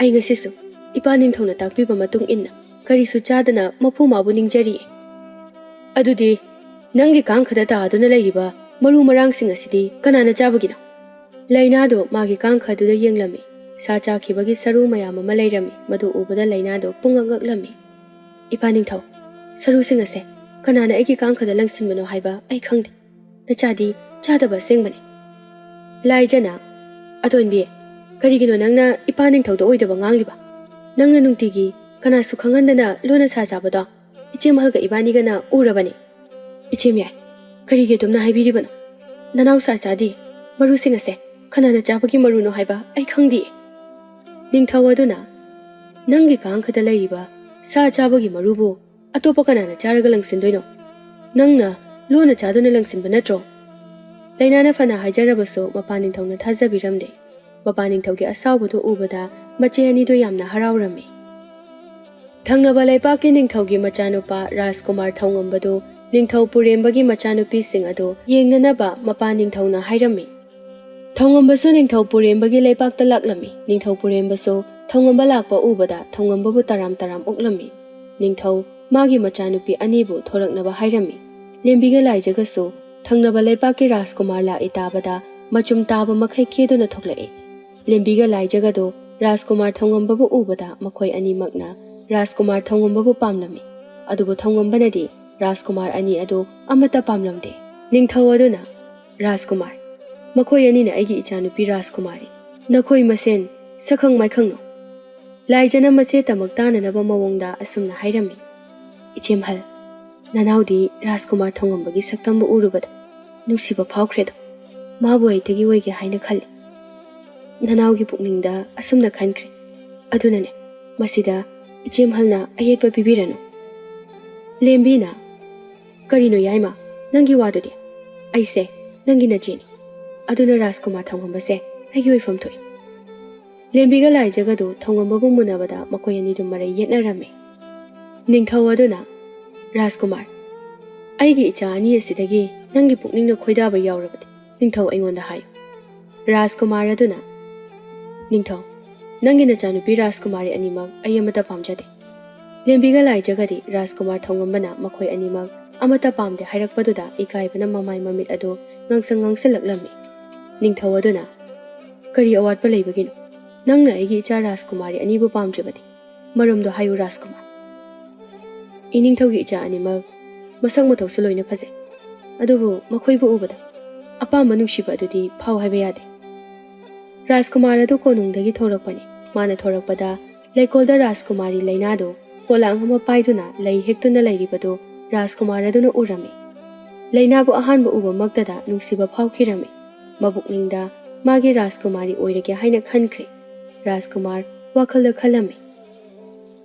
ꯑꯩ ꯉꯁꯤꯁꯨ ꯏꯄꯥ ꯅꯤꯡꯊꯧꯅ ꯇꯥꯛꯄꯤꯕ ꯃꯇꯨꯡ ꯏꯟꯅ ꯀꯔꯤꯁꯨ ꯆꯥꯗꯅ ꯃꯄꯨ ꯃꯥꯕꯨ ꯅꯤꯡꯖꯔꯤꯌꯦ꯫ ꯑꯗꯨꯗꯤ ꯅꯪꯒꯤ ꯀꯥꯡꯈꯗ ꯇꯥꯗꯨꯅ ꯂꯩꯔꯤꯕ ꯃꯔꯨ ꯃꯔꯥꯡꯁꯤꯡ ꯑꯁꯤꯗꯤ ꯀꯅꯥꯅ ꯆꯥꯕꯒꯤꯅꯣ?" ꯂꯩꯅꯥꯗꯨ ꯃꯥꯒꯤ ꯀꯥꯡꯈꯗꯨꯗ ꯌꯦꯡꯂꯝꯃꯤ꯫ ꯁꯥ ꯆꯥꯈꯤꯕꯒꯤ ꯁꯔꯨ ꯃꯌꯥꯝ ꯑꯃ ꯂꯩꯔꯝꯃꯤ꯫ ꯃꯗꯨ ꯎꯕꯗ ꯂꯩꯅꯥꯗꯨ ꯄꯨꯡꯉꯛ ꯉꯛꯂꯝꯃꯤ꯫ "ꯏꯄꯥ ꯅꯤꯡꯊꯧ, ꯁꯔꯨꯁꯤꯡ ꯑꯁꯦ ꯀꯅꯥꯅ ꯑꯩꯒꯤ ꯀꯥꯡꯈꯗ ꯂꯪꯁꯤꯟꯕꯅꯣ ꯍꯥꯏꯕ ꯑꯩ ꯈꯪꯗꯦ꯫ ꯅꯆꯥꯗꯤ ꯆꯥꯗꯕ ꯑꯁꯦꯡꯕꯅꯤ꯫" ꯂꯥꯏꯖꯅ, "ꯑꯇꯣꯟꯕꯤ, ꯀꯔꯤꯒꯤꯅꯣ ꯅꯪꯅ ꯏꯄꯥ ꯅꯤꯡꯊꯧꯗ ꯑꯣꯏꯗꯕ ꯉꯥꯡꯂꯤꯕ? ꯅꯪꯅ ꯅꯨꯡꯇꯤꯒꯤ ꯀꯅꯥꯁꯨ ꯈꯪꯍꯟꯗꯅ ꯂꯣꯟꯅ ꯁꯥ ꯆꯥꯕꯗꯣ ꯏꯆꯦ ꯃꯍꯜꯒ ꯏꯕꯥꯅꯤꯒꯅ ꯎꯔꯕꯅꯤ꯫ ꯏꯆꯦ ꯃꯌꯥꯏ, ꯀꯔꯤꯒꯤ ꯑꯗꯨꯝꯅ ꯍꯥꯏꯕꯤꯔꯤꯕꯅꯣ? ꯅꯅꯥꯎ ꯁꯥ ꯆꯥꯗꯤ ꯃꯔꯨꯁꯤꯡ ꯑꯁꯦ ꯀꯅꯥꯅ ꯆꯥꯕꯒꯤ ꯃꯔꯨꯅꯣ ꯍꯥꯏꯕ ꯑꯩ ꯈꯪꯗꯦ꯫ ꯅꯤꯡꯊꯧ ꯑꯗꯨꯅ, "ꯅꯪꯒꯤ ꯀꯥꯡꯈꯗ ꯂꯩꯔꯤꯕ ꯁꯥ ꯆꯥꯕꯒꯤ ꯃꯔꯨꯕꯨ ꯑꯇꯣꯞꯄ ꯀꯅꯥꯅ ꯆꯥꯔꯒ ꯂꯪꯁꯤꯟꯗꯣꯏꯅꯣ? ꯅꯪꯅ ꯂꯣꯟꯅ ꯆꯥꯗꯨꯅ ꯂꯪꯁꯤꯟꯕ ꯅꯠꯇ꯭ꯔꯣ?" ꯂꯩꯅꯥꯅ ꯐꯅ ꯍꯥꯏꯖꯔꯕꯁꯨ ꯃꯄꯥꯟ ꯅꯤꯡꯊꯧꯅ ꯊꯥꯖꯕꯤꯔꯝꯗꯦ꯫ ꯃꯄꯥꯟ ꯅꯤꯡꯊꯧꯒꯤ ꯑꯁꯥꯎꯕꯗꯨ ꯎꯕꯗ ꯃꯆꯦ ꯑꯅꯤꯗꯨ ꯌꯥꯝꯅ ꯍꯔꯥꯎꯔꯝꯃꯤ꯫ ꯊꯪꯅꯕ ꯂꯩꯄꯥꯛꯀꯤ ꯅꯤꯡꯊꯧꯒꯤ ꯃꯆꯥꯅꯨꯄꯥ ꯔꯥꯖꯀꯨꯃꯥꯔ ꯊꯧꯉꯝꯕꯗꯨ ꯅꯤꯡꯊꯧ ꯄꯨꯔꯦꯝꯕꯒꯤ ꯃꯆꯥꯅꯨꯄꯤꯁꯤꯡ ꯑꯗꯨ ꯌꯦꯡꯅꯅꯕ ꯃꯄꯥꯟ ꯅꯤꯡꯊꯧꯅ ꯍꯥꯏꯔꯝꯃꯤ꯫ ꯊꯧꯉꯝꯕꯁꯨ ꯅꯤꯡꯊꯧ ꯄꯨꯔꯦꯝꯕꯒꯤ ꯂꯩꯄꯥꯛꯇ ꯂꯥꯛꯂꯝꯃꯤ꯫ ꯅꯤꯡꯊꯧ ꯄꯨꯔꯦꯝꯕꯁꯨ ꯊꯧꯉꯝꯕ ꯂꯥꯛꯄ ꯎꯕꯗ ꯊꯧꯉꯝꯕꯕꯨ ꯇꯔꯥꯝ ꯇꯔꯥꯝ ꯑꯣꯛꯂꯝꯃꯤ꯫ ꯅꯤꯡꯊꯧ ꯃꯥꯒꯤ ꯃꯆꯥꯅꯨꯄꯤ ꯑꯅꯤꯕꯨ ꯊꯣꯔꯛꯅꯕ ꯍꯥꯏꯔꯝꯃꯤ꯫ ꯂꯦꯝꯕꯤꯒ ꯂꯥꯏꯖꯒꯁꯨ ꯊꯪꯅꯕ ꯂꯩꯄꯥꯛꯀꯤ ꯔꯥꯖꯀꯨꯃꯥꯔ ꯂꯥꯛꯏ ꯇꯥꯕꯗ ꯃꯆꯨꯝ ꯇꯥꯕ ꯃꯈꯩ ꯀꯦꯗꯨꯅ ꯊꯣꯛꯂꯛꯏ꯫ ꯂꯦꯝꯕꯤꯒ ꯂꯥꯏꯖꯒꯗꯨ ꯔꯥꯖꯀꯨꯃꯥꯔ ꯊꯧꯉꯝꯕꯕꯨ ꯎꯕꯗ ꯃꯈꯣꯏ ꯑꯅꯤꯃꯛꯅ ꯔꯥꯖꯀꯨꯃꯥꯔ ꯊꯧꯉꯝꯕꯕꯨ ꯄꯥꯝꯂꯝꯃꯤ꯫ ꯑꯗꯨꯕꯨ ꯊꯧꯉꯝꯕꯅꯗꯤ ꯔꯥꯖꯀꯨꯃꯥꯔ ꯑꯅꯤ ꯑꯗꯨ ꯑꯃꯠꯇ ꯄꯥꯝꯂꯝꯗꯦ꯫ ꯅꯤꯡꯊꯧ ꯑꯗꯨꯅ, "ꯔꯥꯖꯀꯨꯃꯥꯔ, ꯃꯈꯣꯏ ꯑꯅꯤꯅ ꯑꯩꯒꯤ ꯏꯆꯥꯅꯨꯄꯤ ꯔꯥꯖꯀꯨꯃꯥꯔꯤ꯫ ꯅꯈꯣꯏ ꯃꯁꯦꯟ ꯁꯛꯈꯪ ꯃꯥꯏꯈꯪꯅꯧ꯫" ꯂꯥꯏꯖꯅ ꯃꯆꯦ ꯇꯃꯛ ꯇꯥꯅꯅꯕ ꯃꯑꯣꯡꯗ ꯑꯁꯨꯝꯅ ꯍꯥꯏꯔꯝꯃꯤ, "ꯏꯆꯦ ꯃꯍꯜ, ꯅꯅꯥꯎꯗꯤ ꯔꯥꯖꯀꯨꯃꯥꯔ ꯊꯧꯉꯝꯕꯒꯤ ꯁꯛꯇꯝꯕꯨ ꯎꯔꯨꯕꯗ ꯅꯨꯡꯁꯤꯕ ꯐꯥꯎꯈ꯭ꯔꯦꯗꯣ꯫ ꯃꯥꯕꯨ ꯑꯩꯇꯒꯤ ꯑꯣꯏꯒꯦ ꯍꯥꯏꯅ ꯈꯜꯂꯤ꯫ ꯅꯅꯥꯎꯒꯤ ꯄꯨꯛꯅꯤꯡꯗ ꯑꯁꯨꯝꯅ ꯈꯟꯈ꯭ꯔꯦ꯫ ꯑꯗꯨꯅꯅꯦ, ꯃꯁꯤꯗ ꯏꯆꯦ ꯃꯍꯜꯅ ꯑꯌꯦꯠꯄ ꯄꯤꯕꯤꯔꯅꯨ꯫" ꯂꯦꯝꯕꯤꯅ, "ꯀꯔꯤꯅꯣ ꯌꯥꯏꯃ, ꯅꯪꯒꯤ ꯋꯥꯗꯨꯗꯤ? ꯑꯩꯁꯦ ꯅꯪꯒꯤ ꯅꯆꯦꯅꯤ꯫ ꯑꯗꯨꯅ ꯔꯥꯖꯀꯨꯃꯥꯔ ꯊꯧꯉꯝꯕꯁꯦ ꯑꯩꯒꯤ ꯑꯣꯏꯐꯝ ꯊꯣꯛꯏ꯫" ꯂꯦꯝꯕꯤꯒ ꯂꯥꯏꯖꯒꯗꯨ ꯊꯧꯉꯝꯕꯕꯨ ꯃꯨꯟꯅꯕꯗ ꯃꯈꯣꯏ ꯑꯅꯤꯗꯨ ꯃꯔꯩ ꯌꯦꯠꯅꯔꯝꯃꯤ꯫ ꯅꯤꯡꯊꯧ ꯑꯗꯨꯅ, "ꯔꯥꯖꯀꯨꯃꯥꯔ, ꯑꯩꯒꯤ ꯏꯆꯥ ꯑꯅꯤ ꯑꯁꯤꯗꯒꯤ ꯅꯪꯒꯤ ꯄꯨꯛꯅꯤꯡꯅ ꯈꯣꯏꯗꯥꯕ ꯌꯥꯎꯔꯕꯗꯤ ꯅꯤꯡꯊꯧ ꯑꯩꯉꯣꯟꯗ ꯍꯥꯏꯌꯨ꯫" ꯔꯥꯖꯀꯨꯃꯥꯔ ꯑꯗꯨꯅ, "ꯅꯤꯡꯊꯧ, ꯅꯪꯒꯤ ꯅꯆꯥꯅꯨꯄꯤ ꯔꯥꯖꯀꯨꯃꯥꯔꯤ ꯑꯅꯤꯃꯛ ꯑꯩ ꯑꯃꯠꯇ ꯄꯥꯝꯖꯗꯦ꯫" ꯂꯦꯝꯕꯤꯒ ꯂꯥꯏꯖꯒꯗꯤ ꯔꯥꯖꯀꯨꯃꯥꯔ ꯊꯧꯉꯝꯕꯅ ꯃꯈꯣꯏ ꯑꯅꯤꯃꯛ ꯑꯃꯠꯇ ꯄꯥꯝꯗꯦ ꯍꯥꯏꯔꯛꯄꯗꯨꯗ ꯏꯀꯥꯏꯕꯅ ꯃꯃꯥꯏ ꯃꯃꯤꯠ ꯑꯗꯨ ꯉꯥꯡꯁꯪ ꯉꯥꯡꯁꯤꯜꯂꯛꯂꯝꯃꯤ꯫ ꯅꯤꯡꯊꯧ ꯑꯗꯨꯅ, "ꯀꯔꯤ ꯑꯋꯥꯠꯄ ꯂꯩꯕꯒꯤꯅꯣ? ꯅꯪꯅ ꯑꯩꯒꯤ ꯏꯆꯥ ꯔꯥꯖꯀꯨꯃꯥꯔꯤ ꯑꯅꯤꯕꯨ ꯄꯥꯝꯗ꯭ꯔꯤꯕꯗꯤ ꯃꯔꯝꯗꯣ ꯍꯥꯏꯌꯨ ꯔꯥꯖꯀꯨꯃꯥꯔ꯫ ꯏꯅꯤꯡꯊꯧꯒꯤ ꯏꯆꯥ ꯑꯅꯤꯃꯛ ꯃꯁꯛ ꯃꯇꯧꯁꯨ ꯂꯣꯏꯅ ꯐꯖꯩ꯫ ꯑꯗꯨꯕꯨ ꯃꯈꯣꯏꯕꯨ ꯎꯕꯗ ꯑꯄꯥꯝꯕ ꯅꯨꯡꯁꯤꯕ ꯑꯗꯨꯗꯤ ꯐꯥꯎ ꯍꯥꯏꯕ ꯌꯥꯗꯦ꯫" ꯔꯥꯖꯀꯨꯃꯥꯔ ꯑꯗꯨ ꯀꯣꯅꯨꯡꯗꯒꯤ ꯊꯣꯔꯛꯄꯅꯤ꯫ ꯃꯥꯅ ꯊꯣꯔꯛꯄꯗ ꯂꯩꯀꯣꯜꯗ ꯔꯥꯖꯀꯨꯃꯥꯔꯤ ꯂꯩꯅꯥꯗꯨ ꯄꯣꯂꯥꯡ ꯑꯃ ꯄꯥꯏꯗꯨꯅ ꯂꯩ ꯍꯦꯛꯇꯨꯅ ꯂꯩꯔꯤꯕꯗꯨ ꯔꯥꯖꯀꯨꯃꯥꯔ ꯑꯗꯨꯅ ꯎꯔꯝꯃꯤ꯫ ꯂꯩꯅꯥꯕꯨ ꯑꯍꯥꯟꯕ ꯎꯕꯃꯛꯇꯗ ꯅꯨꯡꯁꯤꯕ ꯐꯥꯎꯈꯤꯔꯝꯃꯤ꯫ ꯃꯕꯨꯛꯅꯤꯡꯗ ꯃꯥꯒꯤ ꯔꯥꯖꯀꯨꯃꯥꯔꯤ ꯑꯣꯏꯔꯒꯦ ꯍꯥꯏꯅ ꯈꯟꯈ꯭ꯔꯦ꯫ ꯔꯥꯖꯀꯨꯃꯥꯔ ꯋꯥꯈꯜꯗ ꯈꯜꯂꯝꯃꯤ,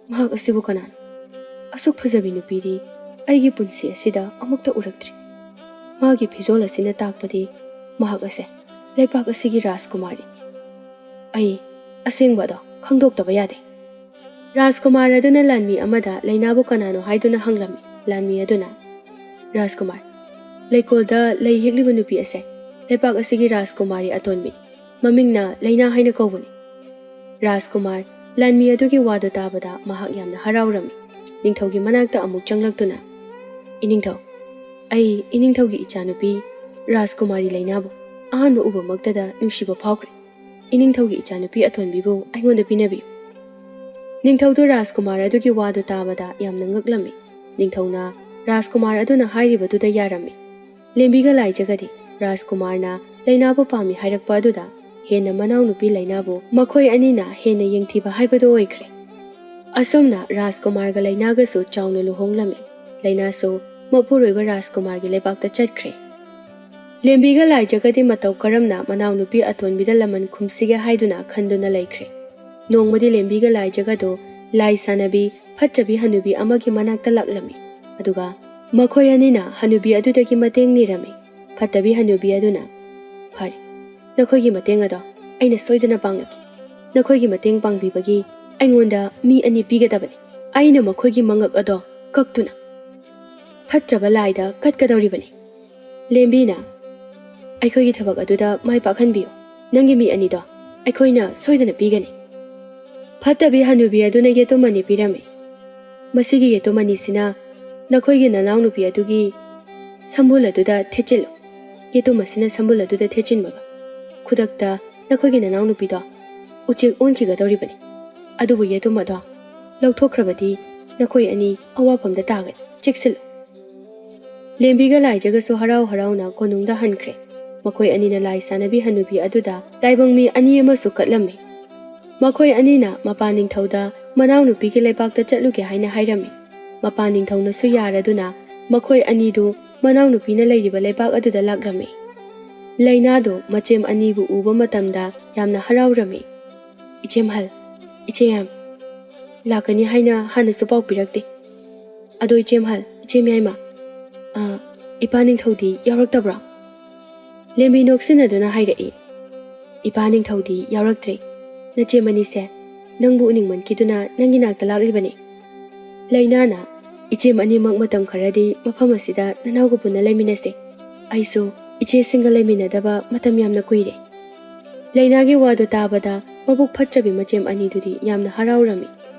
"ꯃꯍꯥꯛ ꯑꯁꯤꯕꯨ ꯀꯅꯥꯅꯣ? ꯑꯁꯨꯛ ꯐꯖꯕꯤ ꯅꯨꯄꯤꯗꯤ ꯑꯩꯒꯤ ꯄꯨꯟꯁꯤ ꯑꯁꯤꯗ ꯑꯃꯨꯛꯇ ꯎꯔꯛꯇ꯭ꯔꯤ꯫ ꯃꯥꯒꯤ ꯐꯤꯖꯣꯜ ꯑꯁꯤꯅ ꯇꯥꯛꯄꯗꯤ ꯃꯍꯥꯛ ꯑꯁꯦ ꯂꯩꯄꯥꯛ ꯑꯁꯤꯒꯤ ꯔꯥꯖꯀꯨꯃꯥꯔꯤ꯫ ꯑꯩ ꯑꯁꯦꯡꯕ ꯑꯗꯣ ꯈꯪꯗꯣꯛꯇꯕ ꯌꯥꯗꯦ꯫" ꯔꯥꯖꯀꯨꯃꯥꯔ ꯑꯗꯨꯅ ꯂꯥꯟꯃꯤ ꯑꯃꯗ ꯂꯩꯅꯥꯕꯨ ꯀꯅꯥꯅꯣ ꯍꯥꯏꯗꯨꯅ ꯍꯪꯂꯝꯃꯤ꯫ ꯂꯥꯟꯃꯤ ꯑꯗꯨꯅ, "ꯔꯥꯖꯀꯨꯃꯥꯔ, ꯂꯩꯀꯣꯜꯗ ꯂꯩ ꯍꯦꯛꯂꯤꯕ ꯅꯨꯄꯤ ꯑꯁꯦ ꯂꯩꯄꯥꯛ ꯑꯁꯤꯒꯤ ꯔꯥꯖꯀꯨꯃꯥꯔꯤ ꯑꯇꯣꯟꯕꯤ, ꯃꯃꯤꯡꯅ ꯂꯩꯅꯥ ꯍꯥꯏꯅ ꯀꯧꯕꯅꯤ꯫" ꯔꯥꯖꯀꯨꯃꯥꯔ ꯂꯥꯟꯃꯤ ꯑꯗꯨꯒꯤ ꯋꯥꯗꯨ ꯇꯥꯕꯗ ꯃꯍꯥꯛ ꯌꯥꯝꯅ ꯍꯔꯥꯎꯔꯝꯃꯤ꯫ ꯅꯤꯡꯊꯧꯒꯤ ꯃꯅꯥꯛꯇ ꯑꯃꯨꯛ ꯆꯪꯂꯛꯇꯨꯅ, "ꯏꯅꯤꯡꯊꯧ, ꯑꯩ ꯏꯅꯤꯡꯊꯧꯒꯤ ꯏꯆꯥꯅꯨꯄꯤ ꯔꯥꯖꯀꯨꯃꯥꯔꯤ ꯂꯩꯅꯥꯕꯨ ꯑꯍꯥꯟꯕ ꯎꯕꯃꯛꯇꯗ ꯅꯨꯡꯁꯤꯕ ꯐꯥꯎꯈ꯭ꯔꯦ꯫ ꯏꯅꯤꯡꯊꯧꯒꯤ ꯏꯆꯥꯅꯨꯄꯤ ꯑꯇꯣꯟꯕꯤꯕꯨ ꯑꯩꯉꯣꯟꯗ ꯄꯤꯅꯕꯤꯌꯨ꯫" ꯅꯤꯡꯊꯧꯗꯨ ꯔꯥꯖꯀꯨꯃꯥꯔ ꯑꯗꯨꯒꯤ ꯋꯥꯗꯨ ꯇꯥꯕꯗ ꯌꯥꯝꯅ ꯉꯛꯂꯝꯃꯤ꯫ ꯅꯤꯡꯊꯧꯅ ꯔꯥꯖꯀꯨꯃꯥꯔ ꯑꯗꯨꯅ ꯍꯥꯏꯔꯤꯕꯗꯨꯗ ꯌꯥꯔꯝꯃꯤ꯫ ꯂꯦꯝꯕꯤꯒ ꯂꯥꯏꯖꯒꯗꯤ ꯔꯥꯖꯀꯨꯃꯥꯔꯅ ꯂꯩꯅꯥꯕꯨ ꯄꯥꯝꯃꯤ ꯍꯥꯏꯔꯛꯄ ꯑꯗꯨꯗ ꯍꯦꯟꯅ ꯃꯅꯥꯎꯅꯨꯄꯤ ꯂꯩꯅꯥꯕꯨ ꯃꯈꯣꯏ ꯑꯅꯤꯅ ꯍꯦꯟꯅ ꯌꯦꯡꯊꯤꯕ ꯍꯥꯏꯕꯗꯨ ꯑꯣꯏꯈ꯭ꯔꯦ꯫ ꯑꯁꯨꯝꯅ ꯔꯥꯖꯀꯨꯃꯥꯔꯒ ꯂꯩꯅꯥꯒꯁꯨ ꯆꯥꯎꯅ ꯂꯨꯍꯣꯡꯂꯝꯃꯤ꯫ ꯂꯩꯅꯥꯁꯨ ꯃꯄꯨꯔꯣꯏꯕ ꯔꯥꯖꯀꯨꯃꯥꯔꯒꯤ ꯂꯩꯕꯥꯛꯇ ꯆꯠꯈ꯭ꯔꯦ꯫ ꯂꯦꯝꯕꯤꯒ ꯂꯥꯏꯖꯒꯗꯤ ꯃꯇꯧ ꯀꯔꯝꯅ ꯃꯅꯥꯎꯅꯨꯄꯤ ꯑꯇꯣꯟꯕꯤꯗ ꯂꯃꯟ ꯈꯨꯝꯁꯤꯒꯦ ꯍꯥꯏꯗꯨꯅ ꯈꯟꯗꯨꯅ ꯂꯩꯈ꯭ꯔꯦ꯫ ꯅꯣꯡꯃꯗꯤ ꯂꯦꯝꯕꯤꯒ ꯂꯥꯏꯖꯒꯗꯨ ꯂꯥꯏ ꯁꯥꯟꯅꯕꯤ ꯐꯠꯇꯕꯤ ꯍꯅꯨꯕꯤ ꯑꯃꯒꯤ ꯃꯅꯥꯛꯇ ꯂꯥꯛꯂꯝꯃꯤ꯫ ꯑꯗꯨꯒ ꯃꯈꯣꯏ ꯑꯅꯤꯅ ꯍꯅꯨꯕꯤ ꯑꯗꯨꯗꯒꯤ ꯃꯇꯦꯡ ꯅꯤꯔꯝꯃꯤ꯫ ꯐꯠꯇꯕꯤ ꯍꯅꯨꯕꯤ ꯑꯗꯨꯅ, "ꯐꯔꯦ, ꯅꯈꯣꯏꯒꯤ ꯃꯇꯦꯡ ꯑꯗꯣ ꯑꯩꯅ ꯁꯣꯏꯗꯅ ꯄꯥꯡꯂꯛꯀꯦ꯫ ꯅꯈꯣꯏꯒꯤ ꯃꯇꯦꯡ ꯄꯥꯡꯕꯤꯕꯒꯤ ꯑꯩꯉꯣꯟꯗ ꯃꯤ ꯑꯅꯤ ꯄꯤꯒꯗꯕꯅꯤ꯫ ꯑꯩꯅ ꯃꯈꯣꯏꯒꯤ ꯃꯉꯛ ꯑꯗꯣ ꯀꯛꯇꯨꯅ ꯐꯠꯇ꯭ꯔꯕ ꯂꯥꯏꯗ ꯀꯠꯀꯗꯧꯔꯤꯕꯅꯤ꯫" ꯂꯦꯝꯕꯤꯅ, "ꯑꯩꯈꯣꯏꯒꯤ ꯊꯕꯛ ꯑꯗꯨꯗ ꯃꯥꯏ ꯄꯥꯛꯍꯟꯕꯤꯌꯨ꯫ ꯅꯪꯒꯤ ꯃꯤ ꯑꯅꯤꯗꯣ ꯑꯩꯈꯣꯏꯅ ꯁꯣꯏꯗꯅ ꯄꯤꯒꯅꯤ꯫" ꯐꯠꯇꯕꯤ ꯍꯅꯨꯕꯤ ꯑꯗꯨꯅ ꯌꯦꯇꯨꯝ ꯑꯅꯤ ꯄꯤꯔꯝꯃꯤ꯫ "ꯃꯁꯤꯒꯤ ꯌꯦꯇꯨꯝ ꯑꯅꯤꯁꯤꯅ ꯅꯈꯣꯏꯒꯤ ꯅꯅꯥꯎꯅꯨꯄꯤ ꯑꯗꯨꯒꯤ ꯁꯝꯕꯨꯜ ꯑꯗꯨꯗ ꯊꯦꯠꯆꯤꯜꯂꯨ꯫ ꯌꯦꯇꯨꯝ ꯑꯁꯤꯅ ꯁꯝꯕꯨꯜ ꯑꯗꯨꯗ ꯊꯦꯠꯆꯤꯟꯕꯒ ꯈꯨꯗꯛꯇ ꯅꯈꯣꯏꯒꯤ ꯅꯅꯥꯎꯅꯨꯄꯤꯗꯣ ꯎꯆꯦꯛ ꯑꯣꯟꯈꯤꯒꯗꯧꯔꯤꯕꯅꯤ꯫ ꯑꯗꯨꯕꯨ ꯌꯦꯇꯨꯝ ꯑꯗꯣ ꯂꯧꯊꯣꯛꯈ꯭ꯔꯕꯗꯤ ꯅꯈꯣꯏ ꯑꯅꯤ ꯑꯋꯥꯐꯝꯗ ꯇꯥꯒꯅꯤ꯫ ꯆꯦꯛꯁꯤꯜꯂꯨ꯫" ꯂꯦꯝꯕꯤꯒ ꯂꯥꯏꯖꯒꯁꯨ ꯍꯔꯥꯎ ꯍꯔꯥꯎꯅ ꯀꯣꯅꯨꯡꯗ ꯍꯟꯈ꯭ꯔꯦ꯫ ꯃꯈꯣꯏ ꯑꯅꯤꯅ ꯂꯥꯏ ꯁꯥꯟꯅꯕꯤ ꯍꯅꯨꯕꯤ ꯑꯗꯨꯗ ꯇꯥꯏꯕꯪ ꯃꯤ ꯑꯅꯤ ꯑꯃꯁꯨ ꯀꯠꯂꯝꯃꯤ꯫ ꯃꯈꯣꯏ ꯑꯅꯤꯅ ꯃꯄꯥꯟ ꯅꯤꯡꯊꯧꯗ ꯃꯅꯥꯎꯅꯨꯄꯤꯒꯤ ꯂꯩꯕꯥꯛꯇ ꯆꯠꯂꯨꯒꯦ ꯍꯥꯏꯅ ꯍꯥꯏꯔꯝꯃꯤ꯫ ꯃꯄꯥꯟ ꯅꯤꯡꯊꯧꯅꯁꯨ ꯌꯥꯔꯗꯨꯅ ꯃꯈꯣꯏ ꯑꯅꯤꯗꯨ ꯃꯅꯥꯎꯅꯨꯄꯤꯅ ꯂꯩꯔꯤꯕ ꯂꯩꯕꯥꯛ ꯑꯗꯨꯗ ꯂꯥꯛꯂꯝꯃꯤ꯫ ꯂꯩꯅꯥꯗꯨ ꯃꯆꯦꯝ ꯑꯅꯤꯕꯨ ꯎꯕ ꯃꯇꯝꯗ ꯌꯥꯝꯅ ꯍꯔꯥꯎꯔꯝꯃꯤ꯫ "ꯏꯆꯦꯝꯍꯜ, ꯏꯆꯦꯌꯥꯝ, ꯂꯥꯛꯀꯅꯤ ꯍꯥꯏꯅ ꯍꯥꯟꯅꯁꯨ ꯄꯥꯎ ꯄꯤꯔꯛꯇꯦ꯫ ꯑꯗꯣ ꯏꯆꯦꯝꯍꯜ, ꯏꯆꯦꯝꯌꯥꯏꯃ, ꯑ, ꯏꯄꯥ ꯅꯤꯡꯊꯧꯗꯤ ꯌꯥꯎꯔꯛꯇꯕ꯭ꯔꯣ?" ꯂꯦꯝꯕꯤ ꯅꯣꯛꯁꯤꯟꯅꯗꯨꯅ ꯍꯥꯏꯔꯛꯏ꯫ "ꯏꯄꯥ ꯅꯤꯡꯊꯧꯗꯤ ꯌꯥꯎꯔꯛꯇ꯭ꯔꯦ꯫ ꯅꯆꯦꯝ ꯑꯅꯤꯁꯦ ꯅꯪꯕꯨ ꯎꯅꯤꯡꯃꯟꯈꯤꯗꯨꯅ ꯅꯪꯒꯤ ꯅꯥꯛꯇ ꯂꯥꯛꯂꯤꯕꯅꯤ꯫" ꯂꯩꯅꯥꯅ, "ꯏꯆꯦꯝ ꯑꯅꯤꯃꯛ ꯃꯇꯝ ꯈꯔꯗꯤ ꯃꯐꯝ ꯑꯁꯤꯗ ꯅꯅꯥꯎꯒ ꯄꯨꯟꯅ ꯂꯩꯃꯤꯟꯅꯁꯦ꯫ ꯑꯩꯁꯨ ꯏꯆꯦꯁꯤꯡꯒ ꯂꯩꯃꯤꯟꯅꯗꯕ ꯃꯇꯝ ꯌꯥꯝꯅ ꯀꯨꯏꯔꯦ꯫" ꯂꯩꯅꯥꯒꯤ ꯋꯥꯗꯨ ꯇꯥꯕꯗ ꯃꯕꯨꯛ ꯐꯠꯇ꯭ꯔꯕꯤ ꯃꯆꯦꯝ ꯑꯅꯤꯗꯨꯗꯤ ꯌꯥꯝꯅ ꯍꯔꯥꯎꯔꯝꯃꯤ꯫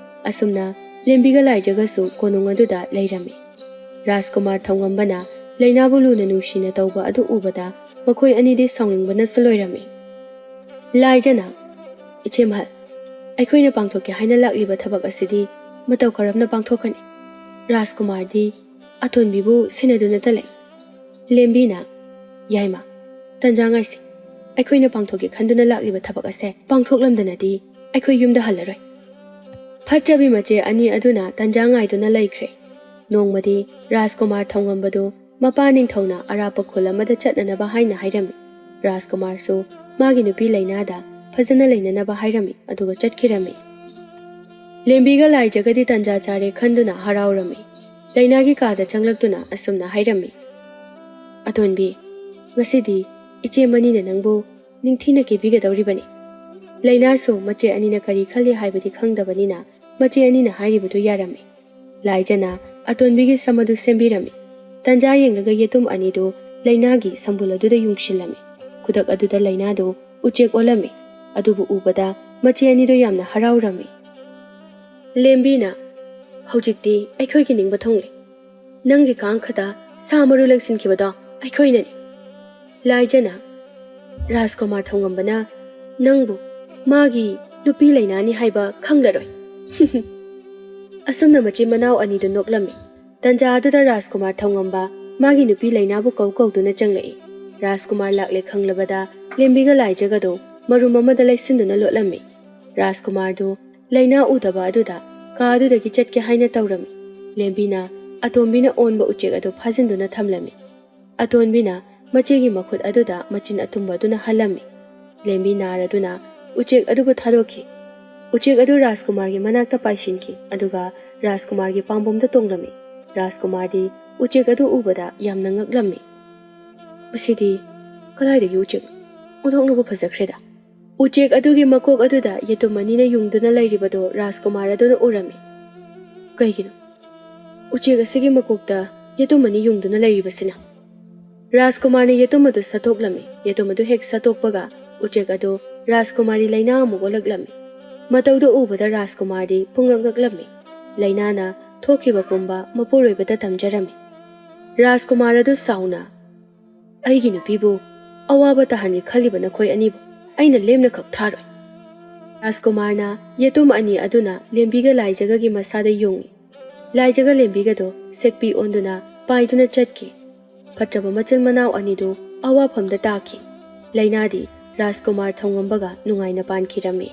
ꯑꯁꯨꯝꯅ ꯂꯦꯝꯕꯤꯒ ꯂꯥꯏꯖꯒꯁꯨ ꯀꯣꯅꯨꯡ ꯑꯗꯨꯗ ꯂꯩꯔꯝꯃꯤ꯫ ꯔꯥꯖꯀꯨꯃꯥꯔ ꯊꯧꯉꯝꯕꯅ ꯂꯩꯅꯥꯕꯨ ꯂꯨꯅ ꯅꯨꯡꯁꯤꯅ ꯇꯧꯕ ꯑꯗꯨ ꯎꯕꯗ ꯃꯈꯣꯏ ꯑꯅꯤꯗꯤ ꯁꯥꯎꯅꯤꯡꯕꯅꯁꯨ ꯂꯣꯏꯔꯝꯃꯤ꯫ ꯂꯥꯏꯖꯅ, "ꯏꯆꯦꯝꯍꯜ, ꯑꯩꯈꯣꯏꯅ ꯄꯥꯡꯊꯣꯛꯀꯦ ꯍꯥꯏꯅ ꯂꯥꯛꯂꯤꯕ ꯊꯕꯛ ꯑꯁꯤꯗꯤ ꯃꯇꯧ ꯀꯔꯝꯅ ꯄꯥꯡꯊꯣꯛꯀꯅꯤ? ꯔꯥꯖꯀꯨꯃꯥꯔꯗꯤ ꯑꯇꯣꯟꯕꯤꯕꯨ ꯁꯦꯟꯅꯗꯨꯅꯇ ꯂꯩ꯫" ꯂꯦꯝꯕꯤꯅ, "ꯌꯥꯏꯃ, ꯇꯟꯖꯥ ꯉꯥꯏꯁꯤ꯫ ꯑꯩꯈꯣꯏꯅ ꯄꯥꯡꯊꯣꯛꯀꯦ ꯈꯟꯗꯨꯅ ꯂꯥꯛꯂꯤꯕ ꯊꯕꯛ ꯑꯁꯦ ꯄꯥꯡꯊꯣꯛꯂꯝꯗꯅꯗꯤ ꯑꯩꯈꯣꯏ ꯌꯨꯝꯗ ꯍꯜꯂꯔꯣꯏ꯫" ꯐꯠꯇ꯭ꯔꯕꯤ ꯃꯆꯦ ꯑꯅꯤ ꯑꯗꯨꯅ ꯇꯟꯖꯥ ꯉꯥꯏꯗꯨꯅ ꯂꯩꯈ꯭ꯔꯦ꯫ ꯅꯣꯡꯃꯗꯤ ꯔꯥꯖꯀꯨꯃꯥꯔ ꯊꯧꯉꯝꯕꯗꯨ ꯃꯄꯥ ꯅꯤꯡꯊꯧꯅ ꯑꯔꯥꯞꯄ ꯈꯨꯜ ꯑꯃꯗ ꯆꯠꯅꯅꯕ ꯍꯥꯏꯅ ꯍꯥꯏꯔꯝꯃꯤ꯫ ꯔꯥꯖꯀꯨꯃꯥꯔꯁꯨ ꯃꯥꯒꯤ ꯅꯨꯄꯤ ꯂꯩꯅꯥꯗ ꯐꯖꯅ ꯂꯩꯅꯅꯕ ꯍꯥꯏꯔꯝꯃꯤ, ꯑꯗꯨꯒ ꯆꯠꯈꯤꯔꯝꯃꯤ꯫ ꯂꯦꯝꯕꯤꯒ ꯂꯥꯏꯖꯒꯗꯤ ꯇꯟꯖꯥ ꯆꯥꯔꯦ ꯈꯟꯗꯨꯅ ꯍꯔꯥꯎꯔꯝꯃꯤ꯫ ꯂꯩꯅꯥꯒꯤ ꯀꯥꯗ ꯆꯪꯂꯛꯇꯨꯅ ꯑꯁꯨꯝꯅ ꯍꯥꯏꯔꯝꯃꯤ, "ꯑꯇꯣꯟꯕꯤ, ꯉꯁꯤꯗꯤ ꯏꯆꯦ ꯃꯅꯤꯅ ꯅꯪꯕꯨ ꯅꯤꯡꯊꯤꯅ ꯀꯦꯕꯤꯒꯗꯧꯔꯤꯕꯅꯤ꯫" ꯂꯩꯅꯥꯁꯨ ꯃꯆꯦ ꯑꯅꯤꯅ ꯀꯔꯤ ꯈꯜꯂꯤ ꯍꯥꯏꯕꯗꯤ ꯈꯪꯗꯕꯅꯤꯅ ꯃꯆꯦ ꯑꯅꯤꯅ ꯍꯥꯏꯔꯤꯕꯗꯨ ꯌꯥꯔꯝꯃꯤ꯫ ꯂꯥꯏꯖꯅ ꯑꯇꯣꯟꯕꯤꯒꯤ ꯁꯝ ꯑꯗꯨ ꯁꯦꯝꯕꯤꯔꯝꯃꯤ꯫ ꯇꯟꯖꯥ ꯌꯦꯡꯂꯒ ꯌꯦꯇꯨꯝ ꯑꯅꯤꯗꯨ ꯂꯩꯅꯥꯒꯤ ꯁꯝꯕꯨꯜ ꯑꯗꯨꯗ ꯌꯨꯡꯁꯤꯜꯂꯝꯃꯤ꯫ ꯈꯨꯗꯛ ꯑꯗꯨꯗ ꯂꯩꯅꯥꯗꯨ ꯎꯆꯦꯛ ꯑꯣꯜꯂꯝꯃꯤ꯫ ꯑꯗꯨꯕꯨ ꯎꯕꯗ ꯃꯆꯦ ꯑꯅꯤꯗꯨ ꯌꯥꯝꯅ ꯍꯔꯥꯎꯔꯝꯃꯤ꯫ ꯂꯦꯝꯕꯤꯅ, "ꯍꯧꯖꯤꯛꯇꯤ ꯑꯩꯈꯣꯏꯒꯤ ꯅꯤꯡꯕ ꯊꯨꯡꯂꯦ꯫ ꯅꯪꯒꯤ ꯀꯥꯡ ꯈꯛꯇ ꯁꯥ ꯃꯔꯨ ꯂꯦꯡꯁꯤꯟꯈꯤꯕꯗꯣ ꯑꯩꯈꯣꯏꯅꯅꯤ꯫" ꯂꯥꯏꯖꯅ, "ꯔꯥꯖꯀꯨꯃꯥꯔ ꯊꯧꯉꯝꯕꯅ ꯅꯪꯕꯨ ꯃꯥꯒꯤ ꯅꯨꯄꯤ ꯂꯩꯅꯥꯅꯤ ꯍꯥꯏꯕ ꯈꯪꯂꯔꯣꯏ꯫" ꯑꯁꯨꯝꯅ ꯃꯆꯤꯟ ꯃꯅꯥꯎ ꯑꯅꯤꯗꯨ ꯅꯣꯛꯂꯝꯃꯤ꯫ ꯇꯟꯖꯥ ꯑꯗꯨꯗ ꯔꯥꯖꯀꯨꯃꯥꯔ ꯊꯧꯉꯝꯕ ꯃꯥꯒꯤ ꯅꯨꯄꯤ ꯂꯩꯅꯥꯕꯨ ꯀꯧ ꯀꯧꯗꯨꯅ ꯆꯪꯂꯛꯏ꯫ ꯔꯥꯖꯀꯨꯃꯥꯔ ꯂꯥꯛꯂꯦ ꯈꯪꯂꯕꯗ ꯂꯦꯝꯕꯤꯒ ꯂꯥꯏꯖꯒꯗꯨ ꯃꯔꯨꯝ ꯑꯃꯗ ꯂꯩꯁꯤꯟꯗꯨꯅ ꯂꯣꯠꯂꯝꯃꯤ꯫ ꯔꯥꯖꯀꯨꯃꯥꯔꯗꯨ ꯂꯩꯅꯥ ꯎꯗꯕ ꯑꯗꯨꯗ ꯀꯥ ꯑꯗꯨꯗꯒꯤ ꯆꯠꯀꯦ ꯍꯥꯏꯅ ꯇꯧꯔꯝꯃꯤ꯫ ꯂꯦꯝꯕꯤꯅ ꯑꯇꯣꯝꯕꯤꯅ ꯑꯣꯟꯕ ꯎꯆꯦꯛ ꯑꯗꯨ ꯐꯥꯖꯤꯟꯗꯨꯅ ꯊꯝꯂꯝꯃꯤ꯫ ꯑꯇꯣꯟꯕꯤꯅ ꯃꯆꯦꯒꯤ ꯃꯈꯨꯠ ꯑꯗꯨꯗ ꯃꯆꯤꯟ ꯑꯊꯨꯝꯕ ꯑꯗꯨꯅ ꯍꯜꯂꯝꯃꯤ꯫ ꯂꯦꯝꯕꯤ ꯅꯥꯔꯗꯨꯅ ꯎꯆꯦꯛ ꯑꯗꯨꯕꯨ ꯊꯥꯗꯣꯛꯈꯤ꯫ ꯎꯆꯦꯛ ꯑꯗꯨ ꯔꯥꯖꯀꯨꯃꯥꯔꯒꯤ ꯃꯅꯥꯛꯇ ꯄꯥꯏꯁꯤꯟꯈꯤ, ꯑꯗꯨꯒ ꯔꯥꯖꯀꯨꯃꯥꯔꯒꯤ ꯄꯥꯝꯕꯣꯝꯗ ꯇꯣꯡꯂꯝꯃꯤ꯫ ꯔꯥꯖꯀꯨꯃꯥꯔꯗꯤ ꯎꯆꯦꯛ ꯑꯗꯨ ꯎꯕꯗ ꯌꯥꯝꯅ ꯉꯛꯂꯝꯃꯤ꯫ "ꯃꯁꯤꯗꯤ ꯀꯗꯥꯏꯗꯒꯤ ꯎꯆꯦꯛꯅꯣ? ꯑꯣꯟꯊꯣꯛꯅꯕꯨ ꯐꯖꯈ꯭ꯔꯦꯗ!" ꯎꯆꯦꯛ ꯑꯗꯨꯒꯤ ꯃꯀꯣꯛ ꯑꯗꯨꯗ ꯌꯦꯇꯨꯝ ꯑꯅꯤꯅ ꯌꯨꯡꯗꯨꯅ ꯂꯩꯔꯤꯕꯗꯨ ꯔꯥꯖꯀꯨꯃꯥꯔ ꯑꯗꯨꯅ ꯎꯔꯝꯃꯤ꯫ "ꯀꯩꯒꯤꯅꯣ ꯎꯆꯦꯛ ꯑꯁꯤꯒꯤ ꯃꯀꯣꯛꯇ ꯌꯦꯇꯨꯝ ꯑꯅꯤ ꯌꯨꯡꯗꯨꯅ ꯂꯩꯔꯤꯕꯁꯤꯅ?" ꯔꯥꯖꯀꯨꯃꯥꯔꯅ ꯌꯦꯇꯨꯝ ꯑꯗꯨ ꯁꯠꯇꯣꯛꯂꯝꯃꯤ꯫ ꯌꯦꯇꯨꯝ ꯑꯗꯨ ꯍꯦꯛ ꯁꯠꯇꯣꯛꯄꯒ ꯎꯆꯦꯛ ꯑꯗꯨ ꯔꯥꯖꯀꯨꯃꯥꯔꯤ ꯂꯩꯅꯥ ꯑꯃꯨꯛ ꯑꯣꯜꯂꯛꯂꯝꯃꯤ꯫ ꯃꯇꯧꯗꯨ ꯎꯕꯗ ꯔꯥꯖꯀꯨꯃꯥꯔꯗꯤ ꯄꯨꯡꯉꯛ ꯉꯛꯂꯝꯃꯤ꯫ ꯂꯩꯅꯥꯅ ꯊꯣꯛꯈꯤꯕ ꯄꯨꯝꯕ ꯃꯄꯨꯔꯣꯏꯕꯗ ꯇꯝꯖꯔꯝꯃꯤ꯫ ꯔꯥꯖꯀꯨꯃꯥꯔ ꯑꯗꯨ ꯁꯥꯎꯅ, "ꯑꯩꯒꯤ ꯅꯨꯄꯤꯕꯨ ꯑꯋꯥꯕ ꯇꯥꯍꯟꯒꯦ ꯈꯜꯂꯤꯕ ꯅꯈꯣꯏ ꯑꯅꯤꯕꯨ ꯑꯩꯅ ꯂꯦꯝꯅ ꯈꯛ ꯊꯥꯔꯣꯏ꯫" ꯔꯥꯖꯀꯨꯃꯥꯔꯅ ꯌꯦꯇꯨꯝ ꯑꯅꯤ ꯑꯗꯨꯅ ꯂꯦꯝꯕꯤꯒ ꯂꯥꯏꯖꯒꯒꯤ ꯃꯁꯥꯗ ꯌꯨꯡꯏ꯫ ꯂꯥꯏꯖꯒ ꯂꯦꯝꯕꯤꯒꯗꯣ ꯁꯦꯛꯄꯤ ꯑꯣꯟꯗꯨꯅ ꯄꯥꯏꯗꯨꯅ ꯆꯠꯈꯤ꯫ ꯐꯠꯇ꯭ꯔꯕ ꯃꯆꯤꯟ ꯃꯅꯥꯎ ꯑꯅꯤꯗꯨ ꯑꯋꯥꯐꯝꯗ ꯇꯥꯈꯤ꯫ ꯂꯩꯅꯥꯗꯤ ꯔꯥꯖꯀꯨꯃꯥꯔ ꯊꯧꯉꯝꯕꯒ ꯅꯨꯡꯉꯥꯏꯅ ꯄꯥꯟꯈꯤꯔꯝꯃꯤ꯫